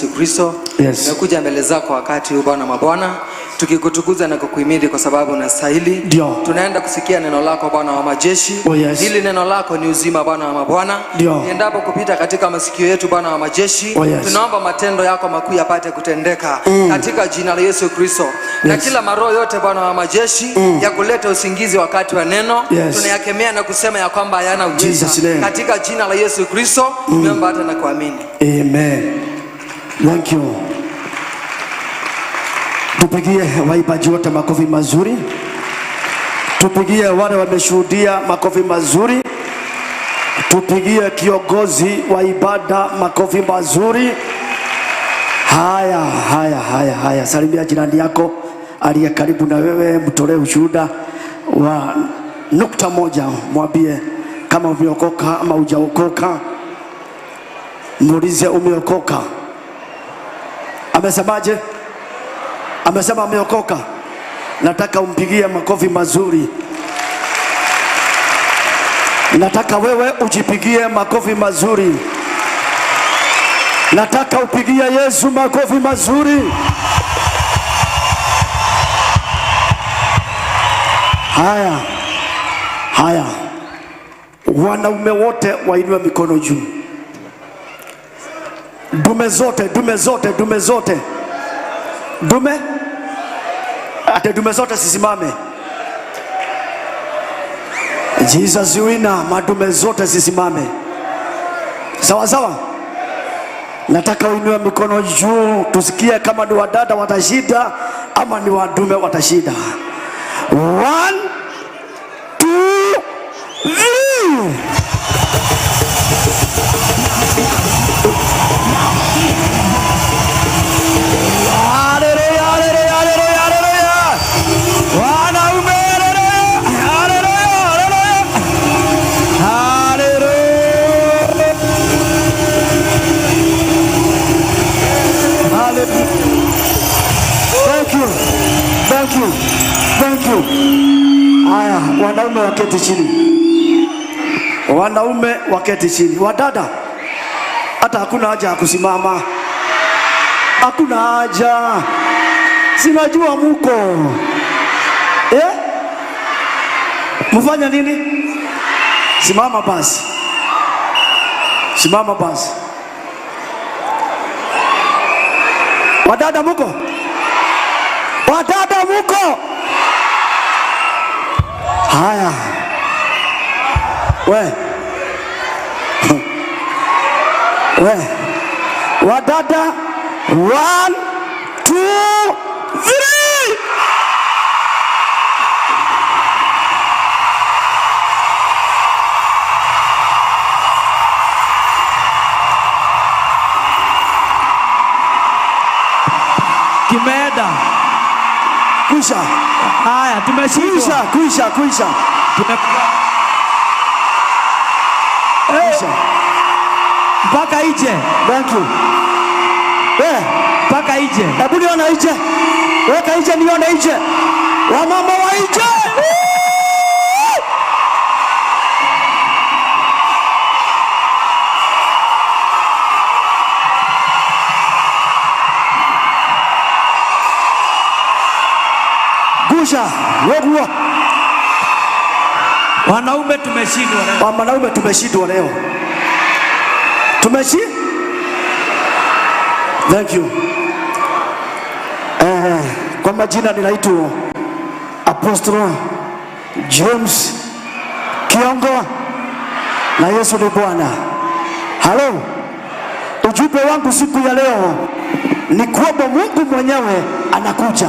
Yesu Kristo. Yes. Tumekuja mbele zako wakati huu Bwana mabwana, tukikutukuza na kukuhimidi kwa sababu unastahili. Ndio. Tunaenda kusikia neno lako Bwana wa majeshi. Oh, yes. Hili neno lako ni uzima Bwana wa mabwana. Ndio. Endapo kupita katika masikio yetu Bwana wa majeshi, Oh, yes. tunaomba matendo yako makuu yapate kutendeka katika jina la Yesu Kristo. Na Yes. kila maroho yote Bwana wa majeshi ya kuleta usingizi wakati wa neno, Yes. tunayakemea na kusema ya kwamba hayana uweza. Jesus name. Katika jina la Yesu Kristo tumeomba hata na kuamini. Amen. Thank you. Tupigie waimbaji wote makofi mazuri. Tupigie wale wameshuhudia makofi mazuri. Tupigie kiongozi wa ibada makofi mazuri. Haya, haya, haya, haya. Salimia jirani yako aliye karibu na wewe, mtolee ushuhuda wa nukta moja, mwambie kama umeokoka ama hujaokoka. Muulize umeokoka. Amesemaje? Amesema ameokoka. Nataka umpigie makofi mazuri. Nataka wewe ujipigie makofi mazuri. Nataka upigie Yesu makofi mazuri. Haya, haya, wanaume wote wainue mikono juu. Dume zote, dume zote, dume zote, dume ate dume zote zisimame. Jesus winner, madume zote zisimame. Sawa sawa. Nataka uinue mikono juu tusikie kama ni wadada watashinda ama ni wadume watashinda. One, two, three. Haleluya, haleluya, haleluya, haleluya. Wanaume, haleluya, haleluya, haleluya. Haleluya. Haleluya. Thank you. Thank you. Thank you. Haya, wanaume waketi chini. Wanaume waketi chini. Wadada, hata hakuna haja ya kusimama. Hakuna haja. Sinajua muko. Eh? Mfanya nini? Simama basi. Simama basi. Wadada muko? Wadada muko? Haya. We. We. Wadada, 1, 2, 3. Kimeenda. Kwisha. Haya, tumeshindwa. Kwisha, kwisha, kwisha. Kwisha. Mpaka ije. Thank you. Mpaka ije. Hebu nione ije. Weka ije nione ije. Wamama wa ije. Gusha, wegua. Wanaume tumeshindwa leo. Wanaume tumeshindwa leo. Tumeshi? Thank you. Kwa majina ninaitwa Apostle James Kiongo na Yesu ni Bwana. Halo. Ujumbe wangu siku ya leo ni kwamba Mungu mwenyewe anakuja.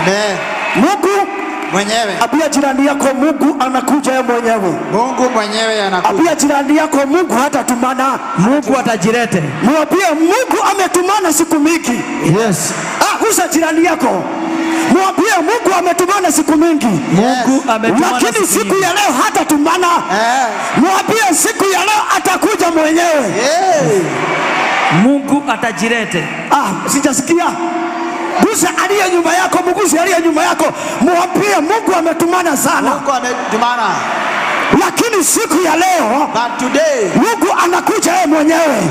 Amen. Mungu mwenyewe. Ambia jirani yako Mungu anakuja yeye mwenyewe. Mungu mwenyewe anakuja. Ambia jirani yako Mungu hatatumana. Mungu atajilete. Mwambie Mungu ametumana siku mingi. Yes. Gusa jirani yako. Mwambie Mungu ametumana siku mingi. Mungu ametumana Lakini siku siku mingi. ya leo hatatumana. Mwambie siku ya leo atakuja mwenyewe. Mungu atajilete. Sijasikia. Gusa aliye nyuma yako, mguse aliye nyuma yako. Mwambie Mungu ametumana sana. Mungu ametumana. Lakini siku ya leo But today, Mungu anakuja yeye mwenyewe,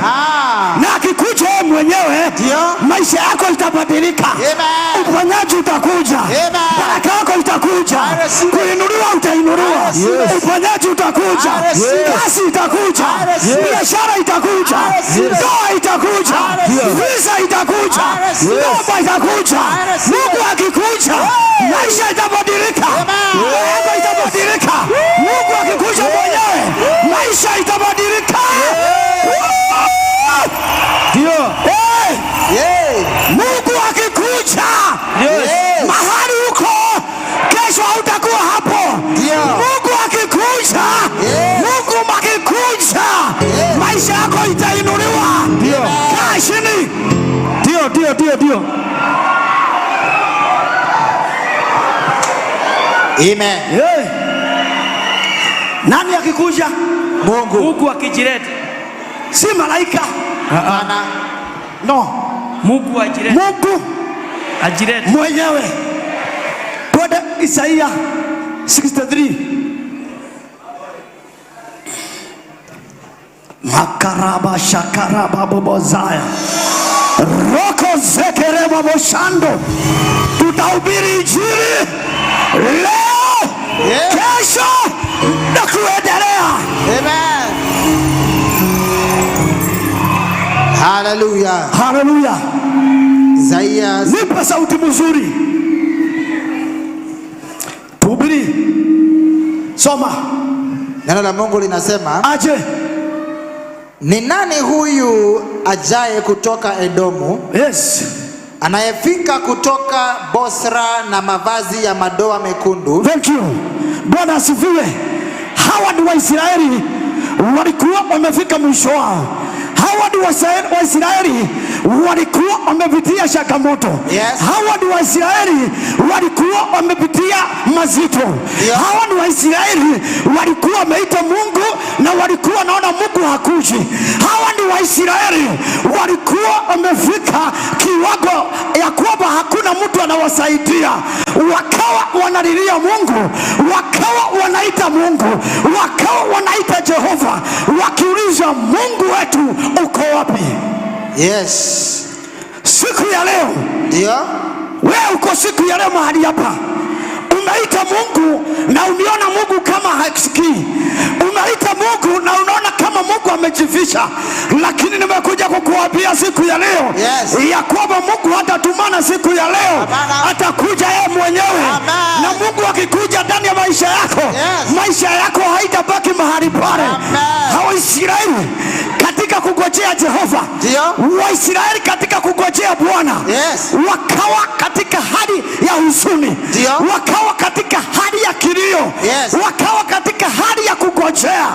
na akikuja yeye mwenyewe Ndio. Maisha yako itabadilika. Amen. Uponyaji utakuja, Amen. baraka yako itakuja, I receive it. kuinuliwa utainuliwa, I receive it. Uponyaji utakuja, I receive it. Kazi itakuja, I receive it. Biashara itakuja, I receive it. ndoa itakuja, I receive it. visa itakuja, I receive it. ndoa itakuja. I receive it. Mungu akikuja, maisha itabadilika, Amen. ndoa yako itabadilika. Mungu akikuja mwenyewe, maisha itabadilika. Ndio. Hey! Yeah. Mungu akikuja Yes. Yes. mahali uko kesho hautakuwa hapo. Ndio. Mungu akikuja, Yes. Mungu akikuja, Yes. maisha yako itainuliwa. Ndio. Kaa chini. Ndio, ndio, ndio, ndio. Amen. Hey. Nani akikuja? Mungu. Mungu akijileta. Si malaika. Hapana. No, Mungu ajilete. Mungu Ajilete. mwenyewe. Twende Isaia 63. Makaraba shakaraba bobozaya roko zekereba boshando. Tutahubiri injili leo, Yeah. kesho na kuendelea. Amen. Hallelujah. Haleluya! Isaiah Nipe sauti mzuri, tuhubiri. Soma Neno la Mungu linasema, aje. Ni nani huyu ajaye kutoka Edomu, Yes. anayefika kutoka Bosra na mavazi ya madoa mekundu? Thank you. Bwana asifiwe. Hawa ni Waisraeli walikuwa wamefika mwisho wao. Hawa ni Waisraeli walikuwa wamepitia changamoto. Yes. Hawa ni Waisraeli walikuwa wamepitia mazito. Ndio. Hawa ni Waisraeli walikuwa wameita Mungu na walikuwa wanaona Mungu hakuji. Hawa ni Waisraeli walikuwa wamefika kiwango ya kwamba hakuna mtu anawasaidia, wakawa wanalilia Mungu, wakawa wanaita Mungu, wakawa wanaita Jehova, wakiuliza Mungu wetu uko wapi? Yes. Siku ya leo Ndio. wewe uko siku ya leo mahali hapa, umeita Mungu na umeona Mungu kama hasikii, umeita Mungu na unaona kama Mungu amejificha, lakini nimekuja kukuambia siku ya leo Yes. ya kwamba Mungu hatatumana siku ya leo, Hapana. atakuja yeye mwenyewe. Amen. Na Mungu akikuja ndani ya maisha yako, Yes. maisha yako haitabaki mahali pale. Amen. Waisraeli katika kungojea Jehova, Ndio. Waisraeli katika kungojea Bwana Yes. wakawa katika hali ya huzuni, Ndio. wakawa katika hali ya kilio, Yes. wakawa katika hali ya kungojea,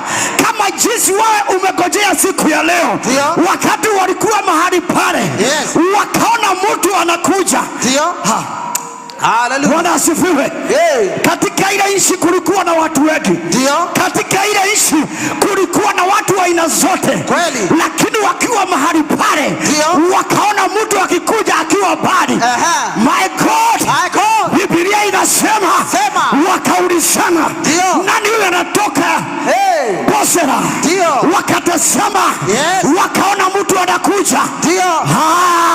kama jinsi wewe umegojea siku ya leo. Ndio. Wakati walikuwa mahali pale, Yes. wakaona mtu anakuja. Ndio. Ha, Hallelujah. Bwana asifiwe. Hey. Katika ile nchi kulikuwa na watu wengi. Ndio. Katika ile nchi kulikuwa na watu wa aina zote. Kweli. Lakini wakiwa mahali pale, Ndio. wakaona mtu akikuja akiwa mbali. Aha. My God. My God. Biblia inasema Sema. wakaulizana, Ndio. nani huyu anatoka Hey. Bosera? Ndio. Wakatazama, Yes. wakaona mtu anakuja. Ndio. Ah.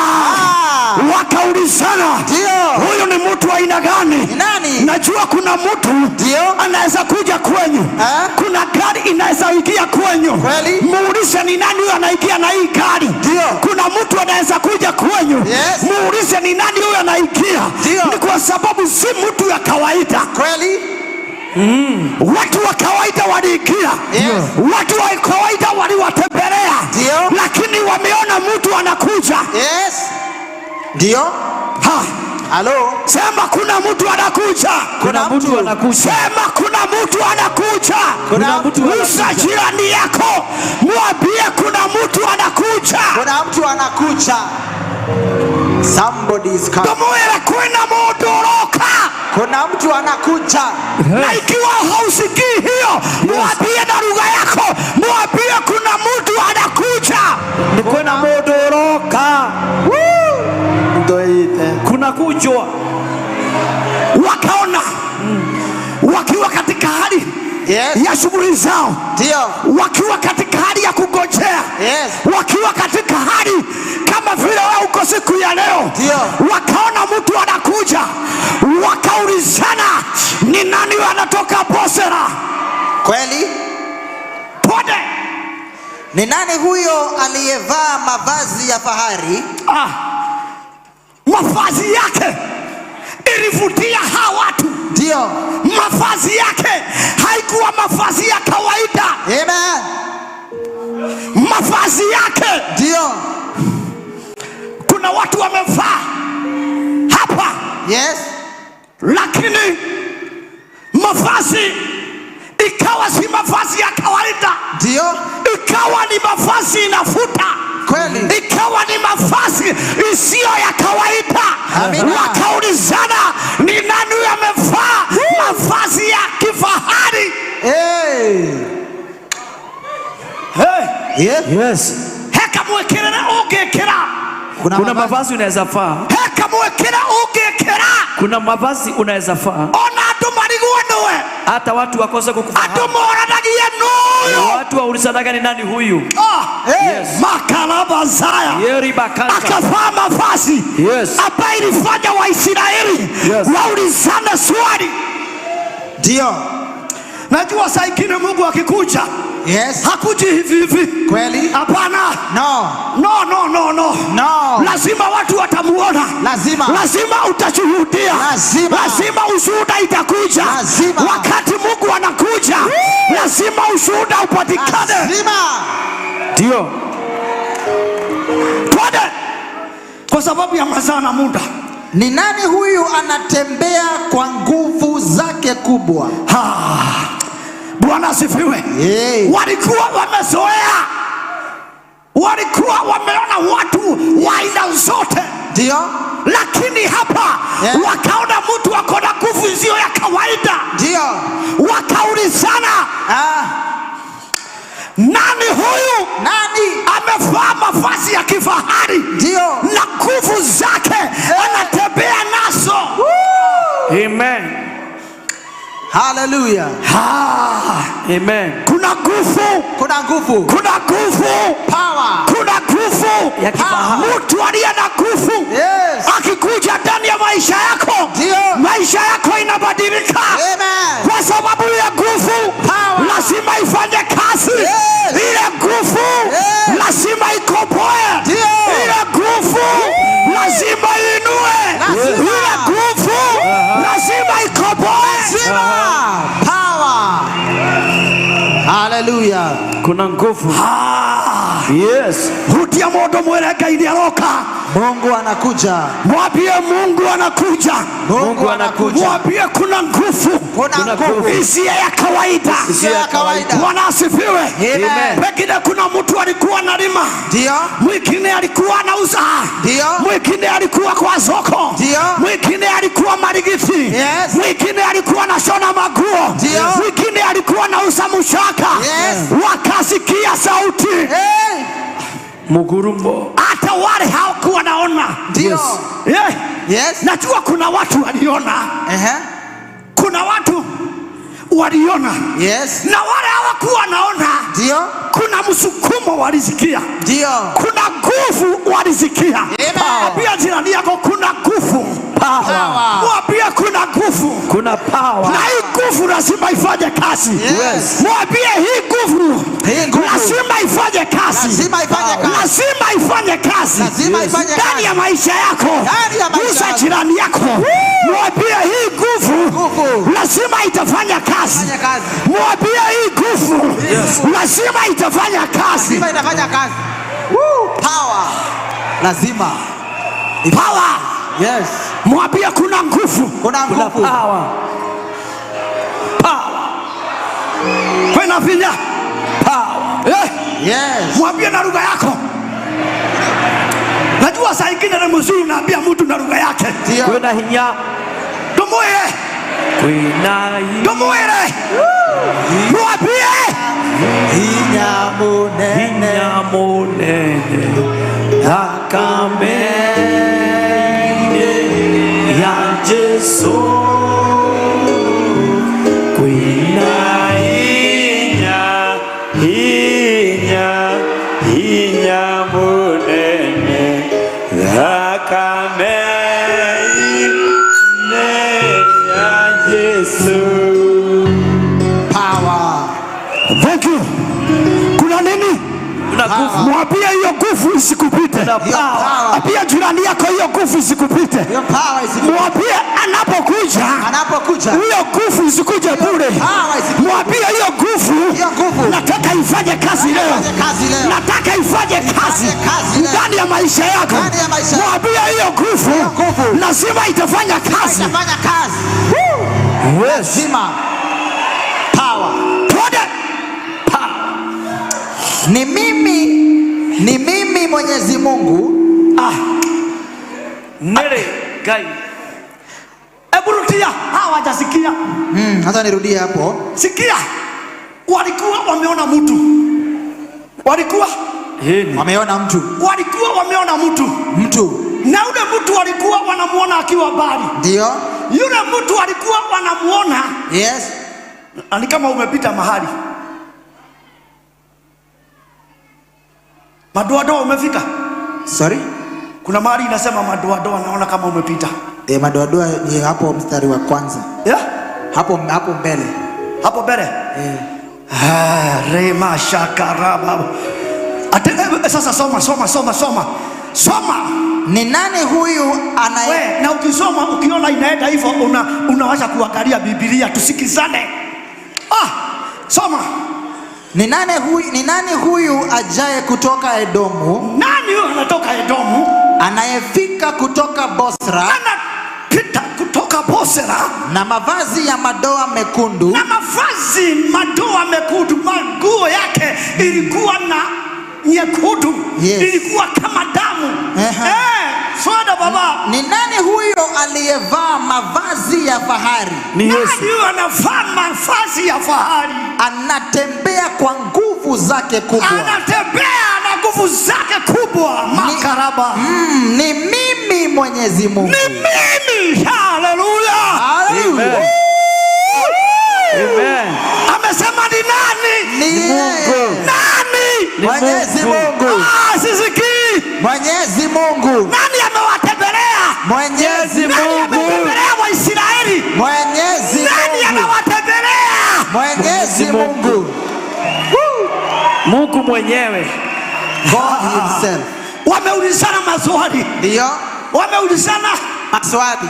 Ah. Wakaulizana, Ndio. huyu ni mtu wa aina gani? Ni nani? Najua kuna mtu Ndio. anaweza kuja kwenyu, Eh? kuna gari inaweza ingia kwenyu. Kweli? Muulize ni nani huyu anaingia na hii gari. Ndio. Kuna mtu anaweza kuja kwenyu, Yes. muulize ni nani huyu anaingia. Ndio. Ni kwa sababu si mtu ya kawaida. Kweli? Watu wa kawaida waliingia, Yes. watu wa kawaida waliwatembelea, Ndio. lakini wameona mtu anakuja. Yes. Ndio. Ha. Halo. Sema kuna mtu anakuja. Kuna mtu anakuja. Sema kuna mtu anakuja. Kuna mtu Gusa anakuja. jirani yako, mwambie kuna mtu anakuja. Kuna mtu anakuja. Somebody is coming. Ndumuwire kwina mundu uroka. Kuna mtu anakuja. Na ikiwa hausikii hiyo, mwambie na lugha yako, mwambie kuna mtu anakuja. Ni kwina mundu uroka. Ndoite. Kuna kujwa. Wakaona wakiwa katika hali Yes. ya shughuli zao, Ndio. wakiwa katika hali ya kungojea, Yes. wakiwa katika hali kama vile wewe uko siku ya leo, Ndio. wakaona mtu anakuja, wakaulizana ni nani anatoka Bosera. Kweli? Twende. Ni nani huyo aliyevaa mavazi ya fahari? Ah, mavazi yake ilivutia hawa watu. Ndio. Mavazi yake haikuwa mavazi ya kawaida. Amen. Mavazi yake, Ndio. kuna watu wamevaa hapa, Yes. lakini mavazi ikawa si mavazi ya kawaida, Ndio. ikawa ni mavazi inafuta, Kweli. ikawa ni mavazi isiyo ya kawaida. Amina. Wakaulizana ni nani huyu amevaa mavazi ya kifahari? Hey. Hey, Yes. Yes. heka mwekirere ungikira, Kuna mavazi unaweza faa. heka mwekira ungikira, Kuna mavazi unaweza faa. ona andu marigwo niwe, Hata watu wakose andu kukufahamu. moranagie nuyu. Watu waulizanaga ni nani huyu? Ah, Yes. makalabazaya Yeri bakanta. akavaa mavazi Yes. ambayo ilifanya Waisraeli Yes. waulizane swali. Ndio. Najua saa ingine Mungu akikuja Yes. hakuji hivi hivi. Kweli? Hapana, No. no, no, no, no. No. Lazima watu watamuona, Lazima. lazima utashuhudia, Lazima. lazima ushuhuda itakuja. Lazima. Wakati Mungu anakuja, lazima ushuhuda upatikane. Lazima. Ndio. Twende, kwa sababu ya masaa na muda. Ni nani huyu anatembea kwa nguvu zake kubwa? Ha. Bwana asifiwe. Hey. Walikuwa wamezoea, walikuwa wameona watu wa aina zote, Ndio. lakini hapa Yeah. wakaona mtu ako na nguvu isiyo ya kawaida. Ndio. Wakaulizana, Ah, nani huyu nani? amevaa mavazi ya kifahari Ndio. na nguvu zake anatembea nazo? Amen. Hallelujah. Ha. Amen. Kuna nguvu, Kuna nguvu. kuna nguvu, Power. kuna nguvu Ya kifahari. Mtu aliye na nguvu Yes. akikuja ndani ya maisha yako, Ndio. maisha yako inabadilika. Amen. Kwa sababu ile nguvu Power. lazima ifanye kazi. Yes. Ile nguvu Yes. lazima ikopoe. Ndio. Ile nguvu lazima inue. Lazima. Ile nguvu lazima ikopoe. Lazima. Power. Hallelujah. Kuna nguvu. Ah, Yes. hutia mondo mwere Ngai nĩaroka. Mungu anakuja. Mwambie Mungu anakuja. Mungu anakuja. Mwambie kuna nguvu Kuna nguvu isiyo ya kawaida. isiyo ya kawaida. Bwana asifiwe. Amen. Pengine kuna mtu alikuwa analima, Ndio. mwingine alikuwa anauza, Ndio. mwingine alikuwa kwa soko, Ndio. mwingine alikuwa marigiti, Yes. mwingine alikuwa anashona maguo, Ndio. mwingine alikuwa anauza mshaka. Yes. Wakasikia sauti, Hey. Mugurumo. hata wale hawakuwa naona. Ndio. Yeah. Yes. Najua kuna watu waliona, Ehe. kuna watu waliona Yes. na wale hawakuwa naona, Ndio. kuna msukumo walisikia, Ndio. kuna nguvu walisikia. Amen. Ambia jirani yako kuna nguvu, Power. Power. mwambie kuna nguvu, Kuna power. na hii nguvu lazima ifanye kazi. Yes. Mwambie hii nguvu Hii nguvu. lazima ifanye kazi, Lazima ifanye kazi. lazima ifanye kazi Lazima ifanye ndani kazi. ya maisha yako. Ndani ya maisha Gusa yako. jirani yako, mwambie hii nguvu Nguvu. lazima itafanya kazi. Fanya kazi. Mwambie hii nguvu lazima itafanya kazi. Lazima inafanya kazi. Woo, power. Lazima. Power. Yes. Mwambie kuna nguvu. Kuna Kuna nguvu. power. Power. Kwena vinya. Power. Eh, Yes. mwambie na lugha yako. Najua saa ingine ni mzuri unaambia mtu na lugha yake. Ndio. Kuna hinya. Ndumwire, Kwina ndumwire. Mwambie Hinya munene. hinya munene. Akamene ya Jesu. Kwina Thakame-inĩ ya Yesu. Power. Thank you. Kuna nini? Kuna nguvu. Mwambie hiyo nguvu isikupite. Kuna Hiyo power. power. Ambia jirani yako hiyo nguvu isikupite. Hiyo power isi Mwambie anapokuja anapokuja hiyo nguvu isikuje bure. Power isikuje. Mwambie hiyo nguvu Hiyo nguvu. nataka ifanye kazi leo. Ifanye kazi leo. Nataka ifanye kazi kazi leo. ndani ya maisha yako. Ndani ya maisha yako. Mwambie hiyo nguvu Hiyo nguvu. lazima itafanya kazi. Itafanya kazi. Lazima. Power. Twende. Ni mimi Mwenyezi Mungu. Ah, Nĩrĩ Ngai. hebu rudia, hawajasikia. Hata nirudie hapo. Sikia, walikuwa wameona mtu, walikuwa Hini. Wameona mtu. walikuwa wameona mtu, Mtu. Na yule mtu walikuwa wanamuona akiwa mbali. Ndio. Yule mtu alikuwa wanamuona na ni kama umepita mahali madoadoa, umefika. Sorry. Kuna mahali inasema madoadoa, naona kama umepita. E, madoadoa ni hapo mstari wa kwanza. Yeah? Hapo hapo mbele. Hapo mbele. Eh. Ah, rema shakaraba. Ate, sasa soma, soma, soma, soma, soma. Ni nani huyu anaye We, na ukisoma ukiona inaenda hivyo unaweza kuangalia Biblia tusikizane. Ah, soma. Ni nani huyu ajaye kutoka Edomu, Nani huyu anatoka Edomu? Anayefika kutoka Bosra Anapita kutoka Bosra na mavazi ya madoa mekundu na mavazi madoa mekundu, manguo yake ilikuwa na nyekundu, ilikuwa kama damu. Eh, swada baba. Ni nani huyo aliyevaa mavazi ya fahari? Ni Nani Yesu. huyu anavaa mavazi ya fahari? Anatembea kwa nguvu zake kubwa. Anatembea na nguvu zake kubwa. Makaraba. Ni mimi Mwenyezi Mungu. Ni mimi. Haleluya. Haleluya. Amen. Amesema ni nani? Ni yeye. Nani? Ni Mwenyezi Mungu. Mungu. Ah, sisikii. Mwenyezi Mungu. Nani amewatembelea? Mwenyezi Nani Mungu. ametembelea Waisraeli? Mwenyezi Nani Mungu. anawatembelea? Mwenyezi Mungu. Mungu mwenyewe. God himself. Wameulizana maswali, Ndio. wameulizana. Maswali.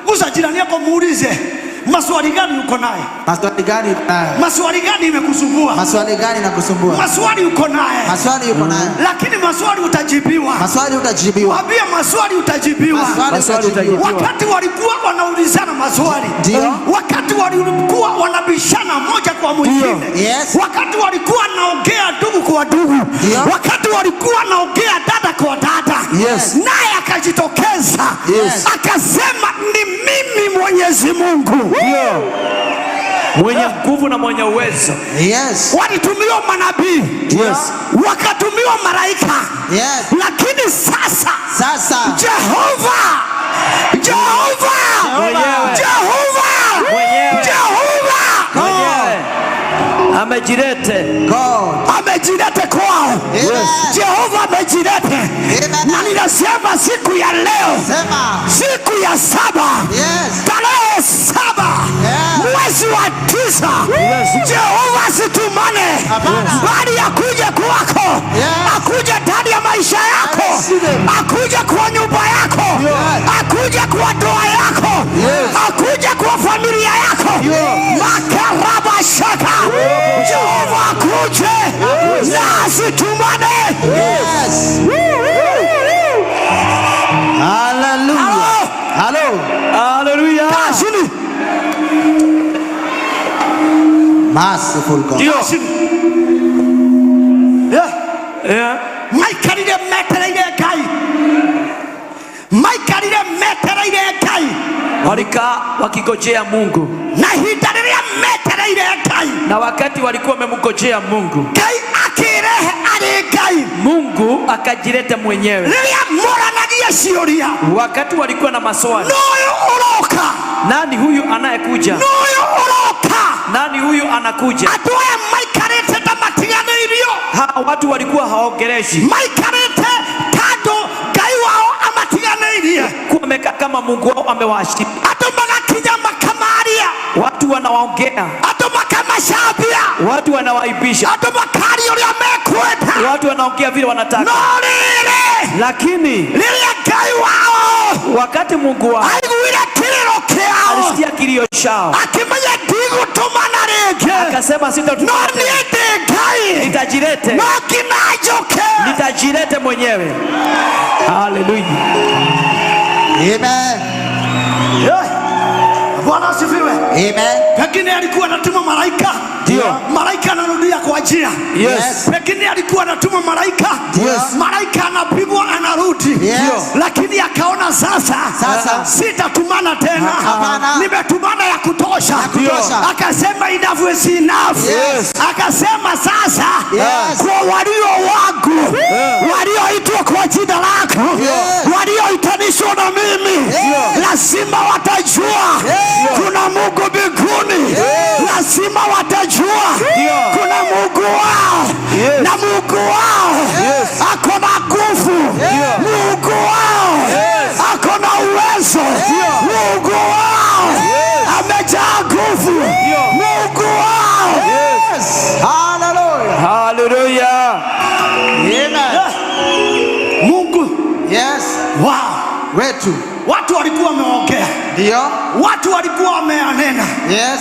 Gusa jirani yako muulize, maswali gani uko naye? Maswali gani unayo? Maswali gani imekusumbua? Maswali gani nakusumbua? Maswali uko naye, Maswali uko nayo. Lakini maswali utajibiwa. Maswali utajibiwa. Mwambie maswali utajibiwa. Maswali Maswali utajibiwa. utajibiwa. Wakati walikuwa wanaulizana maswali, Ndio. wakati walikuwa wanabishana moja kwa mwingine, wakati walikuwa wanaongea ndugu kwa ndugu, Ndio. wakati walikuwa wanaongea dada kwa dada, naye akajitokeza akasema, ni mimi Mwenyezi Mungu. Ndio. Mwenye nguvu na mwenye uwezo. Walitumiwa manabii, wakatumiwa malaika, lakini sasa Sasa Jehova, Jehova, Mwenyewe. Jehova, Mwenyewe. Jehova Mwenyewe. Amejilete. God. Amejilete kwao. Amen. Jehova amejilete, Amen. Na ninasema siku ya leo, Sema. siku ya 7, tarehe 7, mwezi wa 9, Jehova asitumane, Hapana. bali akuje kwako, akuje ndani ya maisha yako, akuje kwa nyumba yako, akuje kwa ndoa yako, akuje kwa familia yako. Makaraba shaka, Jehova akuje na asitumane. Yes. Hallelujah. Hello. Hallelujah. Kaa chini. Merciful God. Ndio. Kaa chini. Yeah. Maikarire metereire Ngai, maikarire metereire Ngai. Walikaa wakigojea Mungu, Na ihinda rĩrĩa metereire Ngai, na wakati walikuwa wamemgojea Mungu, Ngai akĩrehe arĩ Ngai. Mungu akajileta mwenyewe. Rĩrĩa moranagia ciũria, Wakati walikuwa na maswali, nũyũ ũroka? Nani huyu anayekuja? Nũyũ ũroka? Nani huyu anakuja? Andũ aya maikarĩte ta matiganĩirio. Hawa watu walikuwa haongeleshi, Maikarĩte ta andũ Ngai wao amatiganĩirie. Mungu wao amewaachilia. Andũ magakinya makamaria. Watu wanawaongea, Andũ makamacambia. Watu wanawaibisha, Andũ makaria ũrĩa mekwenda. Watu wanaongea vile wanataka, No rĩrĩ, lakini rĩrĩa Ngai wao wakati Mungu wao aiguire kĩrĩro kĩao, alisikia kilio chao, akĩmenya ndigũtũmana rĩngĩ, akasema no sitatuma niĩ tena, ndĩ Ngai, nitajilete, no nginya njũke. Nitajilete mwenyewe. Haleluya. Amen. Bwana asifiwe. Amen. Pengine alikuwa anatuma malaika, Ndio. Malaika anarudia kwa njia. Yes. Pengine alikuwa anatuma malaika, Yes. Malaika anapigwa anarudi. Yes. Lakini akaona sasa, Sasa. Sitatumana tena, Hapana. Nimetumana ya kutosha. Ya kutosha. Akasema enough is enough. Yes. Akasema sasa, Yes. kwa walio wangu, walioitwa kwa jina lako, Yes. walioitanishwa na mimi, Yes. lazima watajua Yes. kuna Mungu mbinguni. Lazima watajua kuna Mungu wao, Yes. na Mungu wao Yes. ako na nguvu. Mungu wao Yes. ako na uwezo. Mungu wao amejaa nguvu. Mungu wao. Yes. Hallelujah. Haleluya. Amen. Mungu Yes. wao. Wetu. Watu walikuwa wameongea, Ndio. watu walikuwa wameanena, Yes.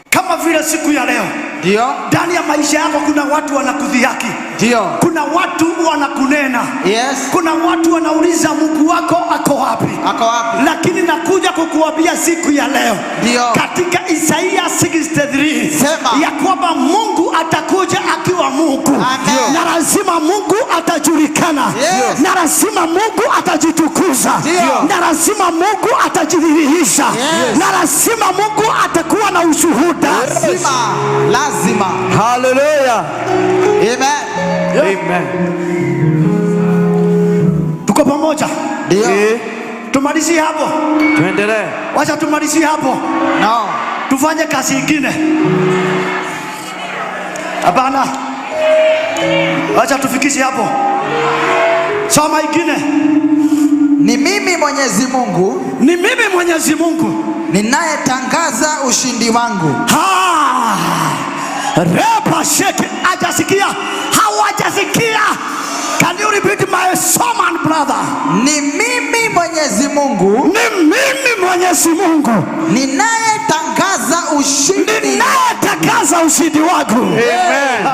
kama vile siku ya leo Ndio. ndani ya maisha yako kuna watu wanakudhihaki, Ndio. kuna watu wanakunena, Yes. kuna watu wanauliza Mungu wako ako wapi? Ako wapi? Lakini nakuja kukuambia siku ya leo Ndio. katika Isaia 63 Sema. ya kwamba Mungu atakuja akiwa Mungu. Amen. Na lazima Mungu atajulikana. Yes. Na lazima Mungu atajitukuza. Ndio. Na lazima Mungu atajidhihirisha. Yes. Na lazima Mungu atakuwa na ushuhuda. Lazima. Lazima. Haleluya. Amen. Amen. Tuko pamoja? Ndio. Eh, Tumalizie hapo, tuendelee. wacha tumalizie hapo, No. tufanye kazi ingine. Hapana, wacha tufikishe hapo. Soma ingine. Ni mimi Mwenyezi Mungu Ni mimi Mwenyezi Mungu ninayetangaza ushindi wangu. Ha! Repa sheke hajasikia, hawajasikia. Can you repeat my sermon, brother? Ni mimi Mwenyezi Mungu Ni mimi Mwenyezi Mungu ninayetangaza ushindi. Ninayetangaza ushindi wangu. Amen.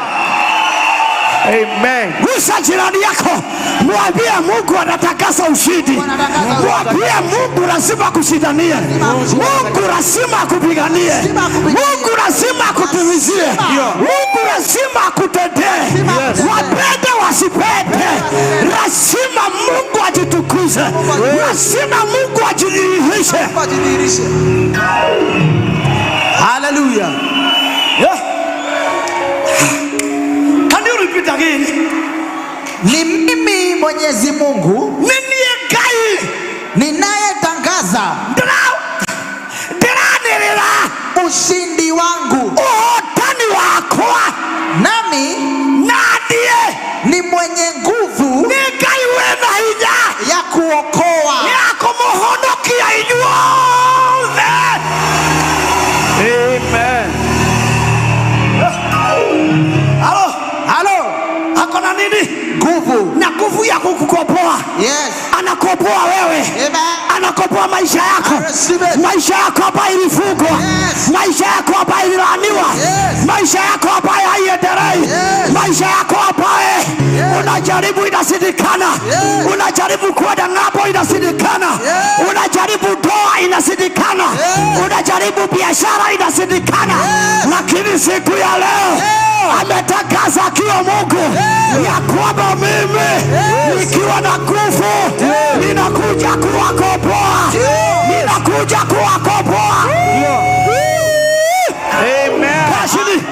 Amen. Gusa jirani yako, mwambie Mungu anatangaza ushindi. Mwambie Mungu lazima akushindanie, Mungu lazima akupiganie, Mungu lazima akutimizie, Mungu lazima akutendee. Wapende wasipende, lazima Mungu ajitukuze, lazima Mungu ajidhihirishe. Mungu ajidhihirishe. Hallelujah. Yeah. Can you repeat again? Ni mimi Mwenyezi Mungu Ni niĩ Ngai ninayetangaza ndĩranĩrĩra ushindi wangu, ũhotani wakwa, nami na niĩ ni mwenye nguvu nĩ Ngai wĩna hinya ya kuokoa. Ya kũmũhonokia inyuothe. Amen. Halo, Halo, ako na nini? Nguvu. Na nguvu ya kukukomboa. Yes. Anakomboa wewe. Amen. Anakomboa maisha yako. I receive it. Maisha yako ambayo ilifungwa. Yes. Maisha yako ambayo ililaaniwa. Yes. Maisha yako ambayo haiendelei. Yes. Maisha yako ambayo unajaribu inashindikana. Yes. Unajaribu kwenda ng'ambo inashindikana. Yes. Unajaribu ndoa inashindikana. Yes. Unajaribu biashara inashindikana. Yes. Lakini siku ya leo Yes. ametangaza akiwa Mungu ya kwamba mimi nikiwa na nguvu ninakuja kuwakomboa, ninakuja kuwakomboa. Amen. Kaa chini,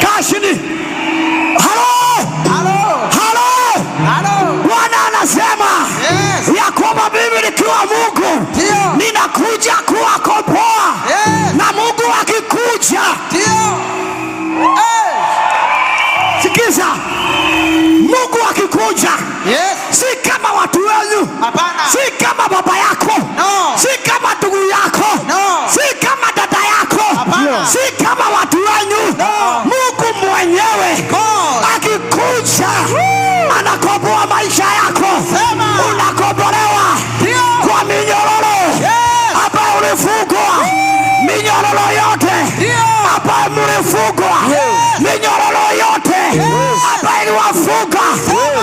kaa chini. Halo, Halo. halo. Halo. Bwana anasema Yes. ya kwamba mimi nikiwa Mungu Ndio. ninakuja kuwakomboa, Yes. na Mungu akikuja, Ndio. Hey. sikiza, Mungu akikuja Yes. si kama watu wenyu, Hapana. si kama baba yako, Nimefunga.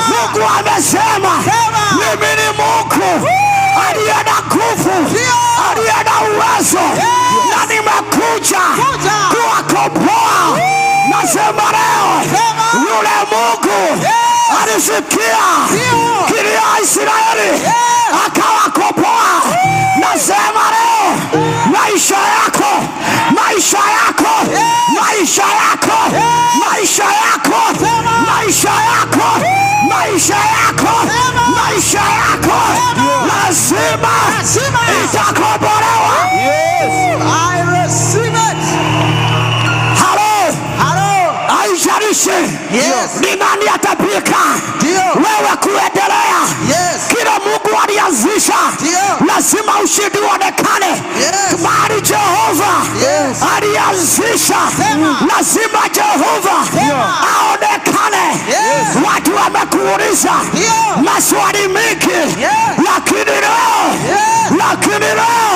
Mungu amesema, mimi ni Mungu aliye na nguvu, aliye na uwezo, na nimekuja kuwakomboa. Nasema leo, yule Mungu alisikia kilio ya Israeli akawakomboa. Nasema leo, maisha yako, maisha yako, maisha yako, maisha yako, maisha yako, maisha yako, maisha yako lazima itakombolewa. I receive it. Halo, Hello. haijalishi Yes. ni nani atapika Ndio. wewe kuendelea. Yes. Kila Mungu alianzisha, Ndio. lazima ushindi uonekane. Yes. Mahali Jehova Yes. alianzisha, Sema. lazima Jehova Sema. aonekane. Yes. Watu wamekuuliza Ndio. maswali mingi, Yes. lakini leo, Yes. lakini leo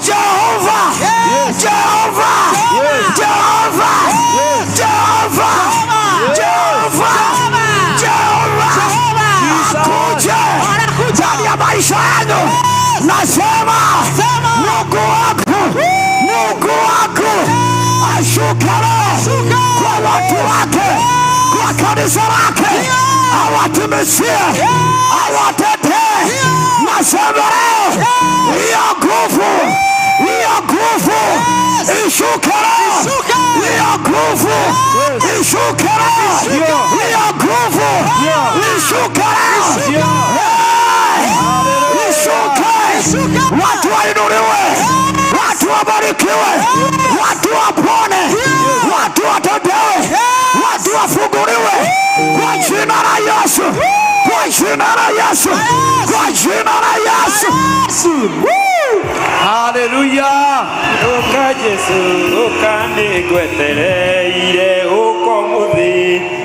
Jehova, Yes. Jehova, Jehova, Jehova, Jehova, Jehova akuje ndani ya maisha yenu. Nasema Mungu wangu, Mungu wangu ashuke leo kwa watu wake, kwa kanisa lake, awatumizie, awatetee. Nasema leo hiyo nguvu, hiyo nguvu ishuke leo, hiyo nguvu ishuke leo, hiyo nguvu ishuke leo, hey! Ishuke, watu wainuliwe, watu wabarikiwe, watu wapone, watu watendewe, watu wafunguliwe kwa jina la Yesu, kwa jina la Yesu, kwa jina la Yesu. Haleluya. Ũka Jesu, ũka nĩngwetereire, ũka ũmũthĩ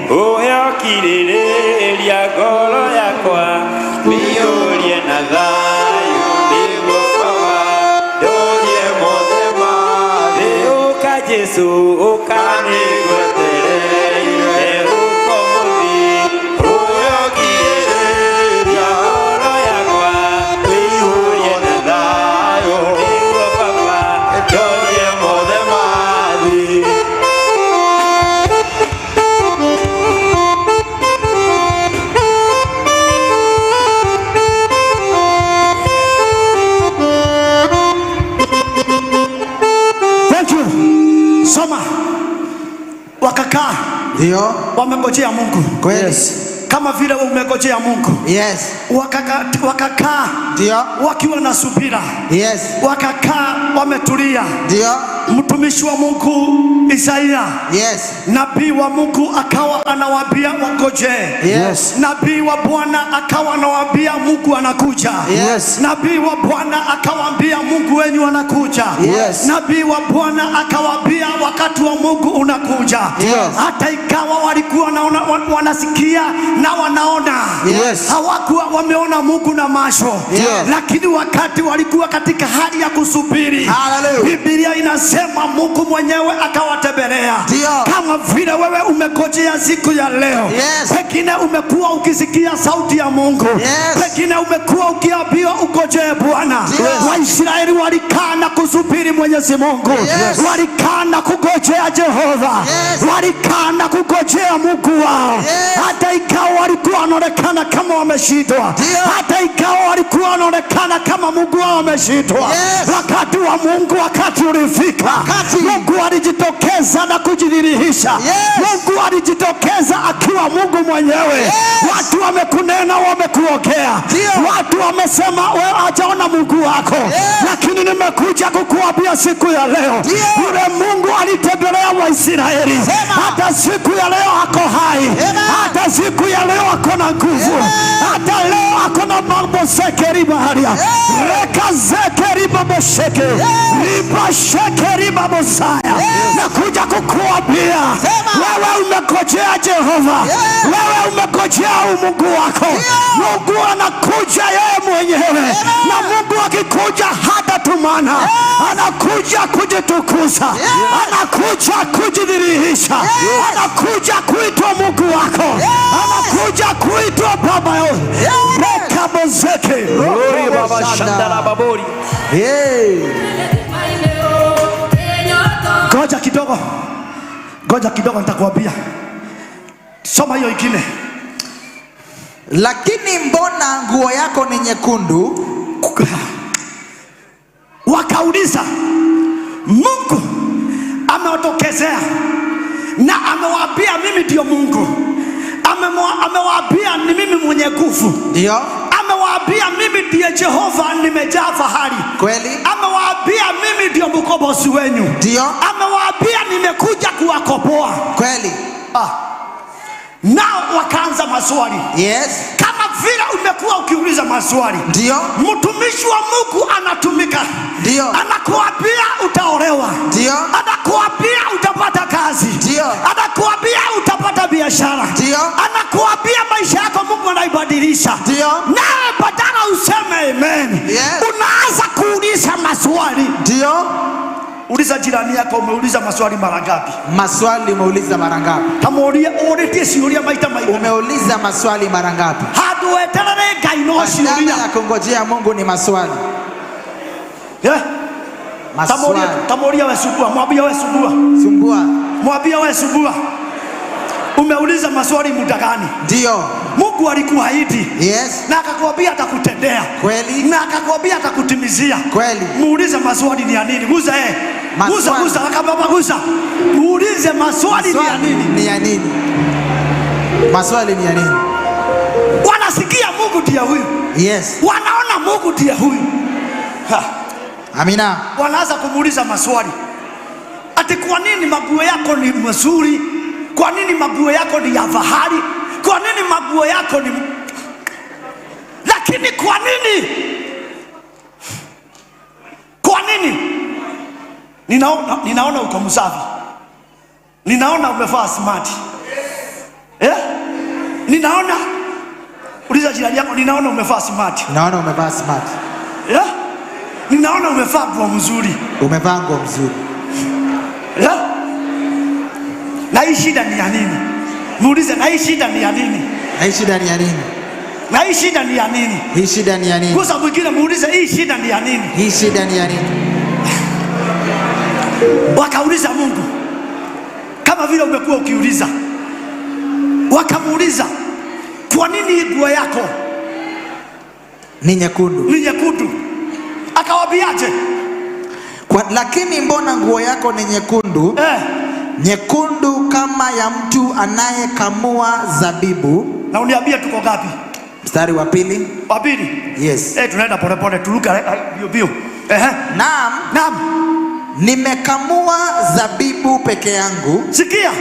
ũhe ũkirĩrĩria ngoro yakwa mĩiyũrie na thayũ nĩguo Baba ndũrie mothe ma thĩ. Ũka Jesu, ũka nĩngwetereire, ũka ũmũthĩ ũhe ũkirĩrĩria ngoro yakwa mĩiyũrie na thayũ nĩguo Baba ndũrie mothe ma thĩ. Thank you. Soma. Wakakaa Ndio. wamengojea Mungu. Kweli. Kama vile umengojea Mungu. Yes. Wakakaa Ndio. wakiwa na subira. Yes. Wakakaa wametulia. Ndio. Mtumishi wa Mungu Isaia, Yes. nabii wa Mungu, akawa anawaambia wangojee. Yes. Nabii wa Bwana akawa anawaambia Mungu anakuja. Yes. Nabii wa Bwana akawaambia Mungu wenyu anakuja. Yes. Nabii wa Bwana akawaambia wakati wa Mungu unakuja. Yes. Hata ikawa walikuwa wanaona, wanasikia na wanaona. Yes. Hawakuwa wameona Mungu na macho. Yes. Lakini wakati walikuwa katika hali ya kusubiri, Hallelujah. Biblia inasema Mungu mwenyewe akawatembelea. Ndio. Kama vile wewe umegojea siku ya leo, Yes. pengine umekuwa ukisikia sauti ya Mungu, Yes. pengine umekuwa ukiambiwa ugojee Bwana. Yes. Waisraeli walikaa na kusubiri Mwenyezi Mungu, Yes. walikaa na kugojea Jehova, Yes. walikaa na kugojea Mungu wao. Yes. Hata ikawa walikuwa wanaonekana kama wameshindwa, Ndio. hata ikawa walikuwa wanaonekana kama Mungu wao ameshindwa. Yes. Wakati wa Mungu, wakati ulifika, Wakati. Mungu alijitokeza na kujidhihirisha. Yes. Mungu alijitokeza akiwa Mungu mwenyewe. Yes. Watu wamekunena, wamekuokea, Ndio. watu wamesema wewe hajaona Mungu wako, Yes. lakini nimekuja kukuambia siku ya leo, Ndio. yule Mungu alitembelea Waisraeli, Sema. hata siku ya leo ako hai, Amen. hata siku ya leo ako na nguvu, hata leo ako na mambo sekeri baharia reka zekeri. Ribabosheke, ribasheke, ribabosaya. Nakuja kukuambia Sema. wewe umegojea Jehova, wewe umegojea Mungu wako. Mungu anakuja yeye mwenyewe, na Mungu akikuja hatatumana, anakuja kujitukuza, anakuja kujidhihirisha, anakuja kuitwa Mungu wako, anakuja kuitwa Baba yao. Rekabozeke. Glory baba shandara babori. Hey. Ngoja kidogo, ngoja kidogo, nitakuambia. Soma hiyo ingine. Lakini mbona nguo yako ni nyekundu? Wakauliza, Mungu amewatokezea na amewaambia mimi ndio Mungu. Amewaambia ni mimi mwenye nguvu. Ndio. Amewaambia mimi ndiye Jehova, nimejaa fahari. Kweli. Amewaambia mimi ndio mkombozi wenyu. Ndio. Amewaambia nimekuja kuwakomboa. Kweli. Ah. Nao wakaanza maswali. Yes. Kama vile umekuwa ukiuliza maswali. Ndio. Mtumishi wa Mungu anatumika. Ndio. Anakuambia utaolewa. Ndio. Anakuambia utapata kazi. Ndio. Anakuambia utapata biashara. Ndio. Anakuambia maisha yako Mungu anaibadilisha. Ndio. Nawe badala useme amen, Yes. unaanza kuuliza maswali. Ndio. Uliza jirani yako, umeuliza maswali mara ngapi? Maswali umeuliza mara ngapi? Kamuuria uritie ciuria maita maigana. Umeuliza maswali mara ngapi? Handu weterere Ngai no Badala ciuria. ya kungojea Mungu ni maswali. Eh? Maswali. Tamuuria we subua, mwambie we subua. Sumbua. Mwambie we subua. Umeuliza maswali muda gani? Ndio. Mungu alikuahidi Yes. na akakwambia atakutendea. Kweli. Na akakwambia atakutimizia. Kweli. Muulize maswali ni ya nini? Guza eh. Guza Maswali. guza akababa guza. Muulize maswali ni ya Maswali nini? ni ya nini? Maswali ni ya nini? Wanasikia Mungu ndiye huyu. Yes. Wanaona Mungu ndiye huyu. Ha. Amina. Wanaanza kumuuliza maswali. Ati kwa nini maguo yako ni mazuri? Kwa nini maguo yako ni ya fahari? Kwa nini maguo yako ni, lakini kwa nini? Kwa nini? Ninaona uko msafi. Ninaona umevaa smart. Eh? Ninaona, uliza jirani yako, ninaona umevaa smart. Naona umevaa smart. Eh? Ninaona umevaa nguo mzuri. Umevaa nguo mzuri. Eh? Na hii shida ni ya nini? Muulize, na hii shida ni ya nini? Na hii shida ni ya nini? Na hii shida ni ya nini? Hii shida ni ya nini? Gusa mwingine muulize, hii shida ni ya nini? Hii shida ni ya nini? Wakauliza Mungu kama vile umekuwa ukiuliza. Wakamuuliza, kwa nini nguo yako Ni nyekundu? ni nyekundu? Akawaambiaje? Lakini mbona nguo yako ni nyekundu? Nyekundu kama ya mtu anayekamua zabibu. Na uniambie tuko ngapi? Mstari wa pili. Wa pili? Yes. Tunaenda pole pole, turuka bio bio. Naam. Naam. Nimekamua zabibu peke yangu. Sikia,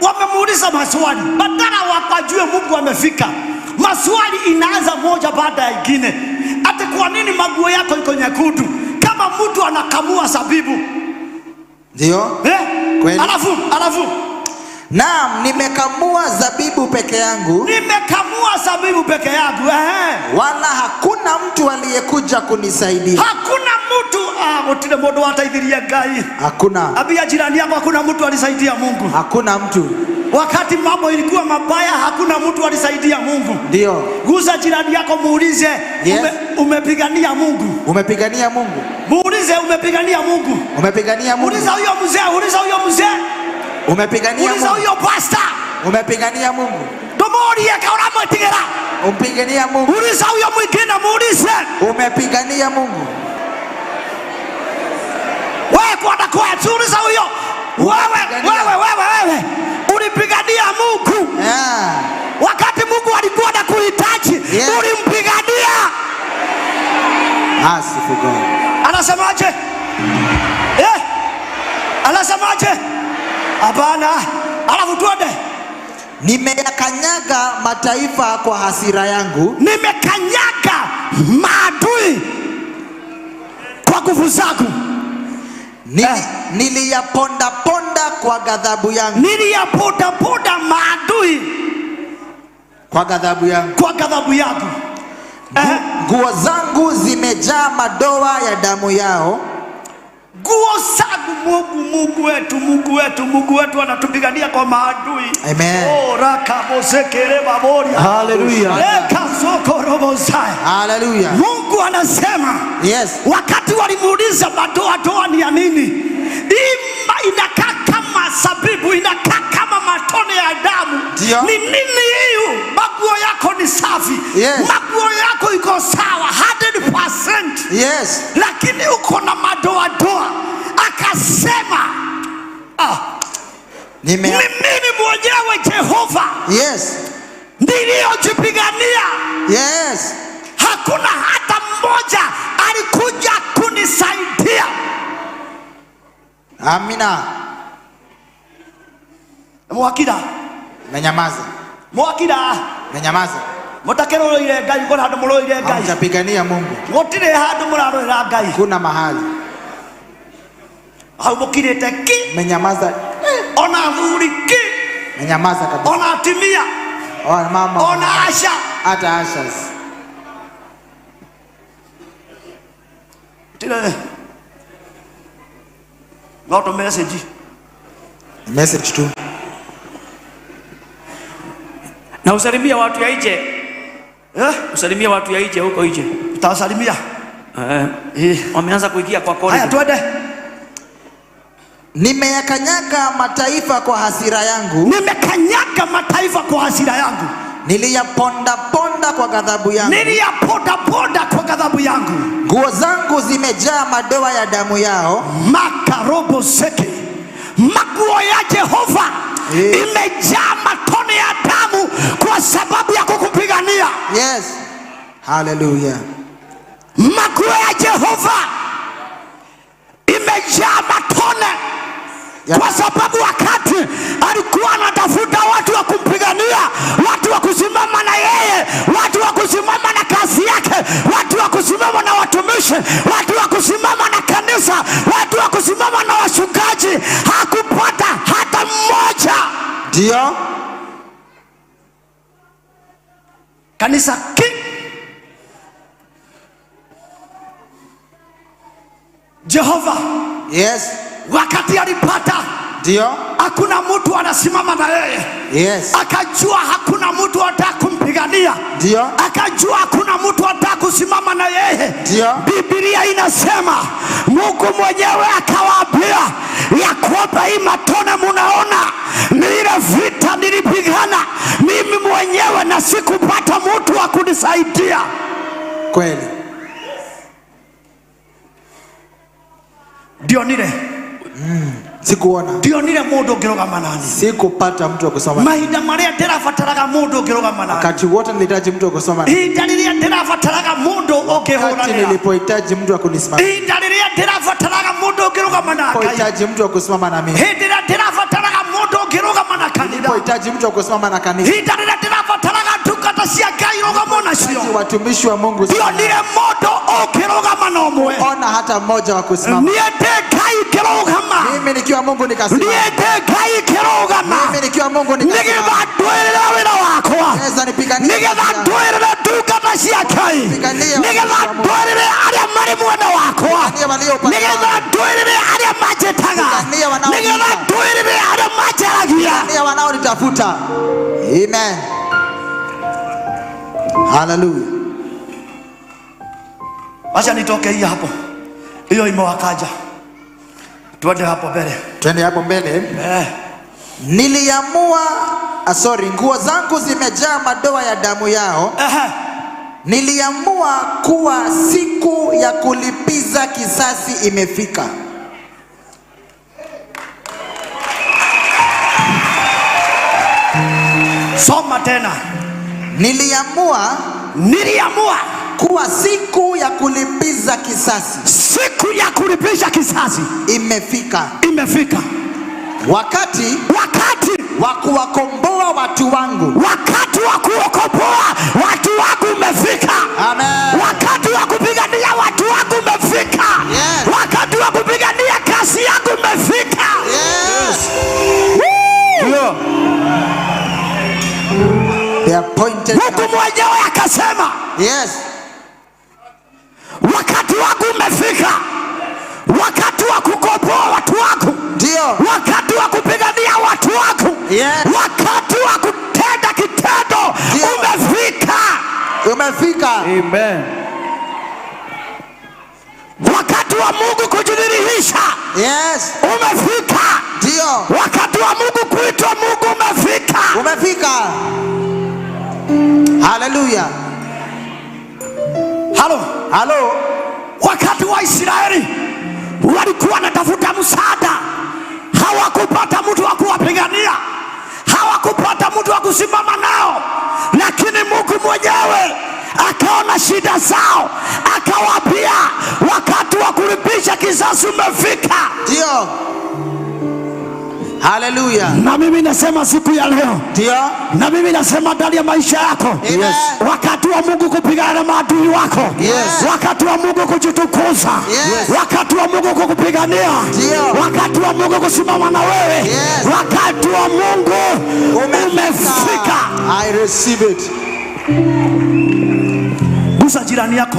wamemuuliza maswali badala wakajue Mungu amefika. Maswali inaanza moja baada ya ingine. Ati kwa nini maguo yako iko nyekundu kama mtu anakamua zabibu? Ndio. Kweli. Alafu Naam, nimekamua zabibu peke yangu. Nimekamua zabibu peke yangu. Wala hakuna mtu aliyekuja kunisaidia. Hakuna mtu, gutire mundu wateithirie Ngai. Hakuna. Ambia jirani yako hakuna mtu alisaidia Mungu. Hakuna mtu. Wakati mambo ilikuwa mabaya hakuna mtu alisaidia Mungu. Ndio. Gusa jirani yako muulize, Yes. umepigania Mungu. Umepigania Mungu. Muulize umepigania Mungu. Umepigania Mungu. Uliza huyo mzee, uliza huyo mzee. Umepigania Uliza Mungu. huyo pastor. Umepigania Mungu. Tumuulie kaura mwetigera. Umpigania Mungu. Uliza huyo mwingine, muulize. Umepigania Mungu. Wewe kwenda kwa uliza huyo. Wewe. Ulipigania Mungu. Yeah. Wakati Mungu alikuwa anakuhitaji, Yeah. ulimpigania. Asifu God. Anasemaje? Anasemaje? Hapana. Alafu tuende. Nimeyakanyaga mataifa kwa hasira yangu. Nimekanyaga maadui kwa Nguvu zangu. Niliyapondaponda kwa ghadhabu yangu, Niliyapondaponda maadui kwa ghadhabu yangu. Kwa ghadhabu yangu. Nguo zangu zimejaa madoa ya damu yao. Nguo zangu. Mungu, Mungu wetu, Mungu wetu, Mungu wetu anatupigania kwa maadui. Amen. Oh, rakabosekere baboria. Hallelujah. Rekazokorobozae. Hallelujah. Mungu anasema, wakati walimuuliza madoadoa ni ya nini, hii inakaa kama zabibu, inakaa kama matone ya damu. Ndio. Ni nini hiyo? Maguo yako ni safi. Maguo yako iko sawa 100%. Lakini uko na madoadoa. Akasema, ni mimi mwenyewe Jehova niliyojipigania. Hakuna hata mmoja alikuja kunisaidia. Amina. Mwakira. Menyamaza. Mwakira. Menyamaza. Mutakeroire Ngai kora handu muroire Ngai. Hamjapigania Mungu. Gutire handu murarorera Ngai. Kuna mahali. Hau mukirite ki? Menyamaza. Ona athuri ki? Menyamaza kabisa. Ona atumia. Ona mama. Ona asha. Hata ashas. Tire. Not a message. Message tu. Na usalimia watu ya nje. Eh? Usalimia watu ya nje huko nje. Utawasalimia? Eh. Wameanza kuingia kwa corridor. Haya, twende. Nimeyakanyaga mataifa kwa hasira yangu. Nimekanyaga mataifa kwa hasira yangu. Niliyaponda ponda kwa ghadhabu yangu. Niliyaponda ponda kwa ghadhabu yangu. Nguo zangu zimejaa madoa ya damu yao. Makarobo seke. Maguo ya Jehova imejaa matone ya damu kwa sababu ya kukupigania. Yes. Hallelujah. Maguo ya Jehova imejaa matone kwa sababu wakati alikuwa anatafuta watu wa kumpigania, watu wa kusimama na yeye, watu wa kusimama na kazi yake, watu wa kusimama na watumishi, watu wa kusimama na kanisa, watu wa kusimama na wachungaji, hakupata hata mmoja. Ndio. Kanisa ki Jehova. Wakati alipata, Ndio. hakuna mtu anasimama na yeye. Akajua hakuna mtu atakumpigania. Ndio. Akajua hakuna mtu atakusimama na yeye. Ndio. Biblia inasema Mungu mwenyewe akawaambia ya kwamba hii matone munaona ni ile vita nilipigana mimi mwenyewe na sikupata mtu wa kunisaidia. Kweli. Ndionire. Sikuona. Ndionire mundu ungirugama nani. Sikupata mtu wa kusoma. Mahinda maria ndirabataraga mundu ungirugama nani. Wakati wote nilihitaji mtu wa kusoma. Ihinda riria ndirabataraga mundu Wakati ungihuranira. nilipohitaji mtu wa kunisimamia. Ihinda riria ndirabataraga mundu ungirugama na Ngai. Nilipohitaji mtu wa kusimama na mimi. Hindi riria ndirabataraga mundu ungirugama na kanitha. Nilipohitaji mtu wa kusimama na kanisa. Ihinda riria ndirabataraga ndungata cia Ngai rugamo nacio. Nilihitaji watumishi wa Mungu. Ndionire mundu ungirugama na umwe. Ona hata mmoja wa kusimama. Niĩ ndĩ Ngai ngĩrũgama. Mimi nikiwa Mungu nikasimama. Niĩ ndĩ Ngai ngĩrũgama. Mimi nikiwa Mungu nikasimama. Nĩgetha ndũĩrĩre wĩra wakwa. Naweza nipiganie. Nĩgetha ndũĩrĩre ndungata cia Ngai. Nipiganie. Nĩgetha ndũĩrĩre arĩa marĩ mwena wakwa. Nipiganie walio upande Nĩgetha wangu. ndũĩrĩre arĩa manjĩtaga. Nipiganie wanaoniita. Nĩgetha ndũĩrĩre arĩa manjaragia. Nipiganie wanaonitafuta. Amen. Hallelujah. Wacha nitoke hii hapo. Hiyo imewakaja. Twende hapo mbele. Twende hapo mbele. Niliamua, sorry, nguo zangu zimejaa madoa ya damu yao. Niliamua kuwa siku ya kulipiza kisasi imefika. Soma tena. Niliamua, Niliamua kuwa siku ya kulipiza kisasi, siku ya kulipiza kisasi imefika. Imefika. Wakati, wakati wa kuwakomboa watu wangu, wakati wa kuwakomboa watu wangu umefika. Amen. Wakati wa kupigania watu wangu umefika. Yes. Wakati wangu umefika, wakati wa kukomboa watu wangu, Ndio. wakati wa kupigania watu wangu, Yes. wakati wa kutenda kitendo Ndio. umefika. Umefika. Amen. Wakati wa Mungu kujidhihirisha Yes. umefika. Ndio. Wakati wa Mungu kuitwa Mungu umefika. Umefika. Hallelujah. Halo, Halo. wakati wa Israeli walikuwa wanatafuta msaada, hawakupata mtu wa kuwapigania, hawakupata mtu wa kusimama nao, lakini Mungu mwenyewe akaona shida zao, akawaambia wakati wa kulipisha kisasi umefika. Ndio. Hallelujah. Na mimi nasema siku ya leo, Ndio. na mimi nasema ndani ya maisha yako, Amen. Yes. wakati wa Mungu kupigana na maadui wako, Yes. wakati wa Mungu kujitukuza, Yes. wakati wa Mungu kukupigania, Ndio. wakati wa Mungu kusimama na wewe, Yes. wakati wa Mungu umefika. I receive it. Gusa jirani yako,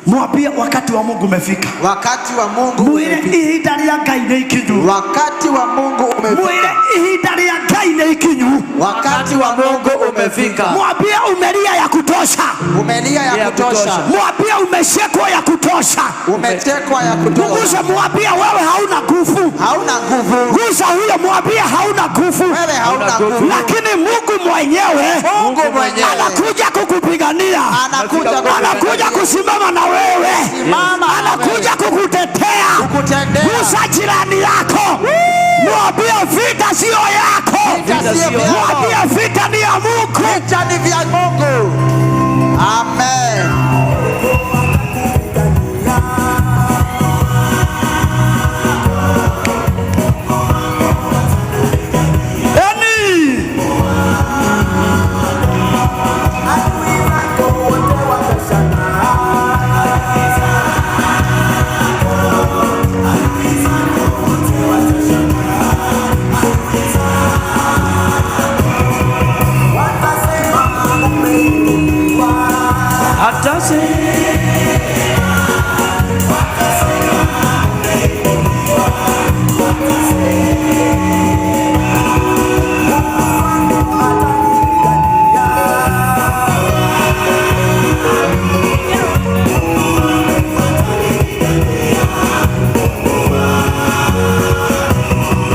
mwambie wakati wa Mungu umefika. Wakati wa Mungu Mwire umefika. ihinda rĩa Ngai nĩ ikinyu. Wakati wa Mungu umefika. Mwire ihinda rĩa Ngai nĩ ikinyu. Wakati wa Mungu umefika. Mwambie umelia ya kutosha. Umelia ya Ya kutosha. kutosha. Mwambie umeshekwa ya kutosha. Umetekwa ya kutosha. Mguse, mwambie wewe hauna nguvu. Hauna nguvu. Gusa huyo, mwambie hauna nguvu, Wewe hauna nguvu. lakini Mungu mwenyewe Mungu mwenyewe anakuja kukupigania, anakuja anakuja kusimama na wewe, Simama na anakuja kukutetea. kukutendea. Gusa jirani yako, mwambie vita siyo yako, Vita sio vyako. mwambie vita ni ya Mungu. Vita ni vya Mungu. Amen. Eni Hata se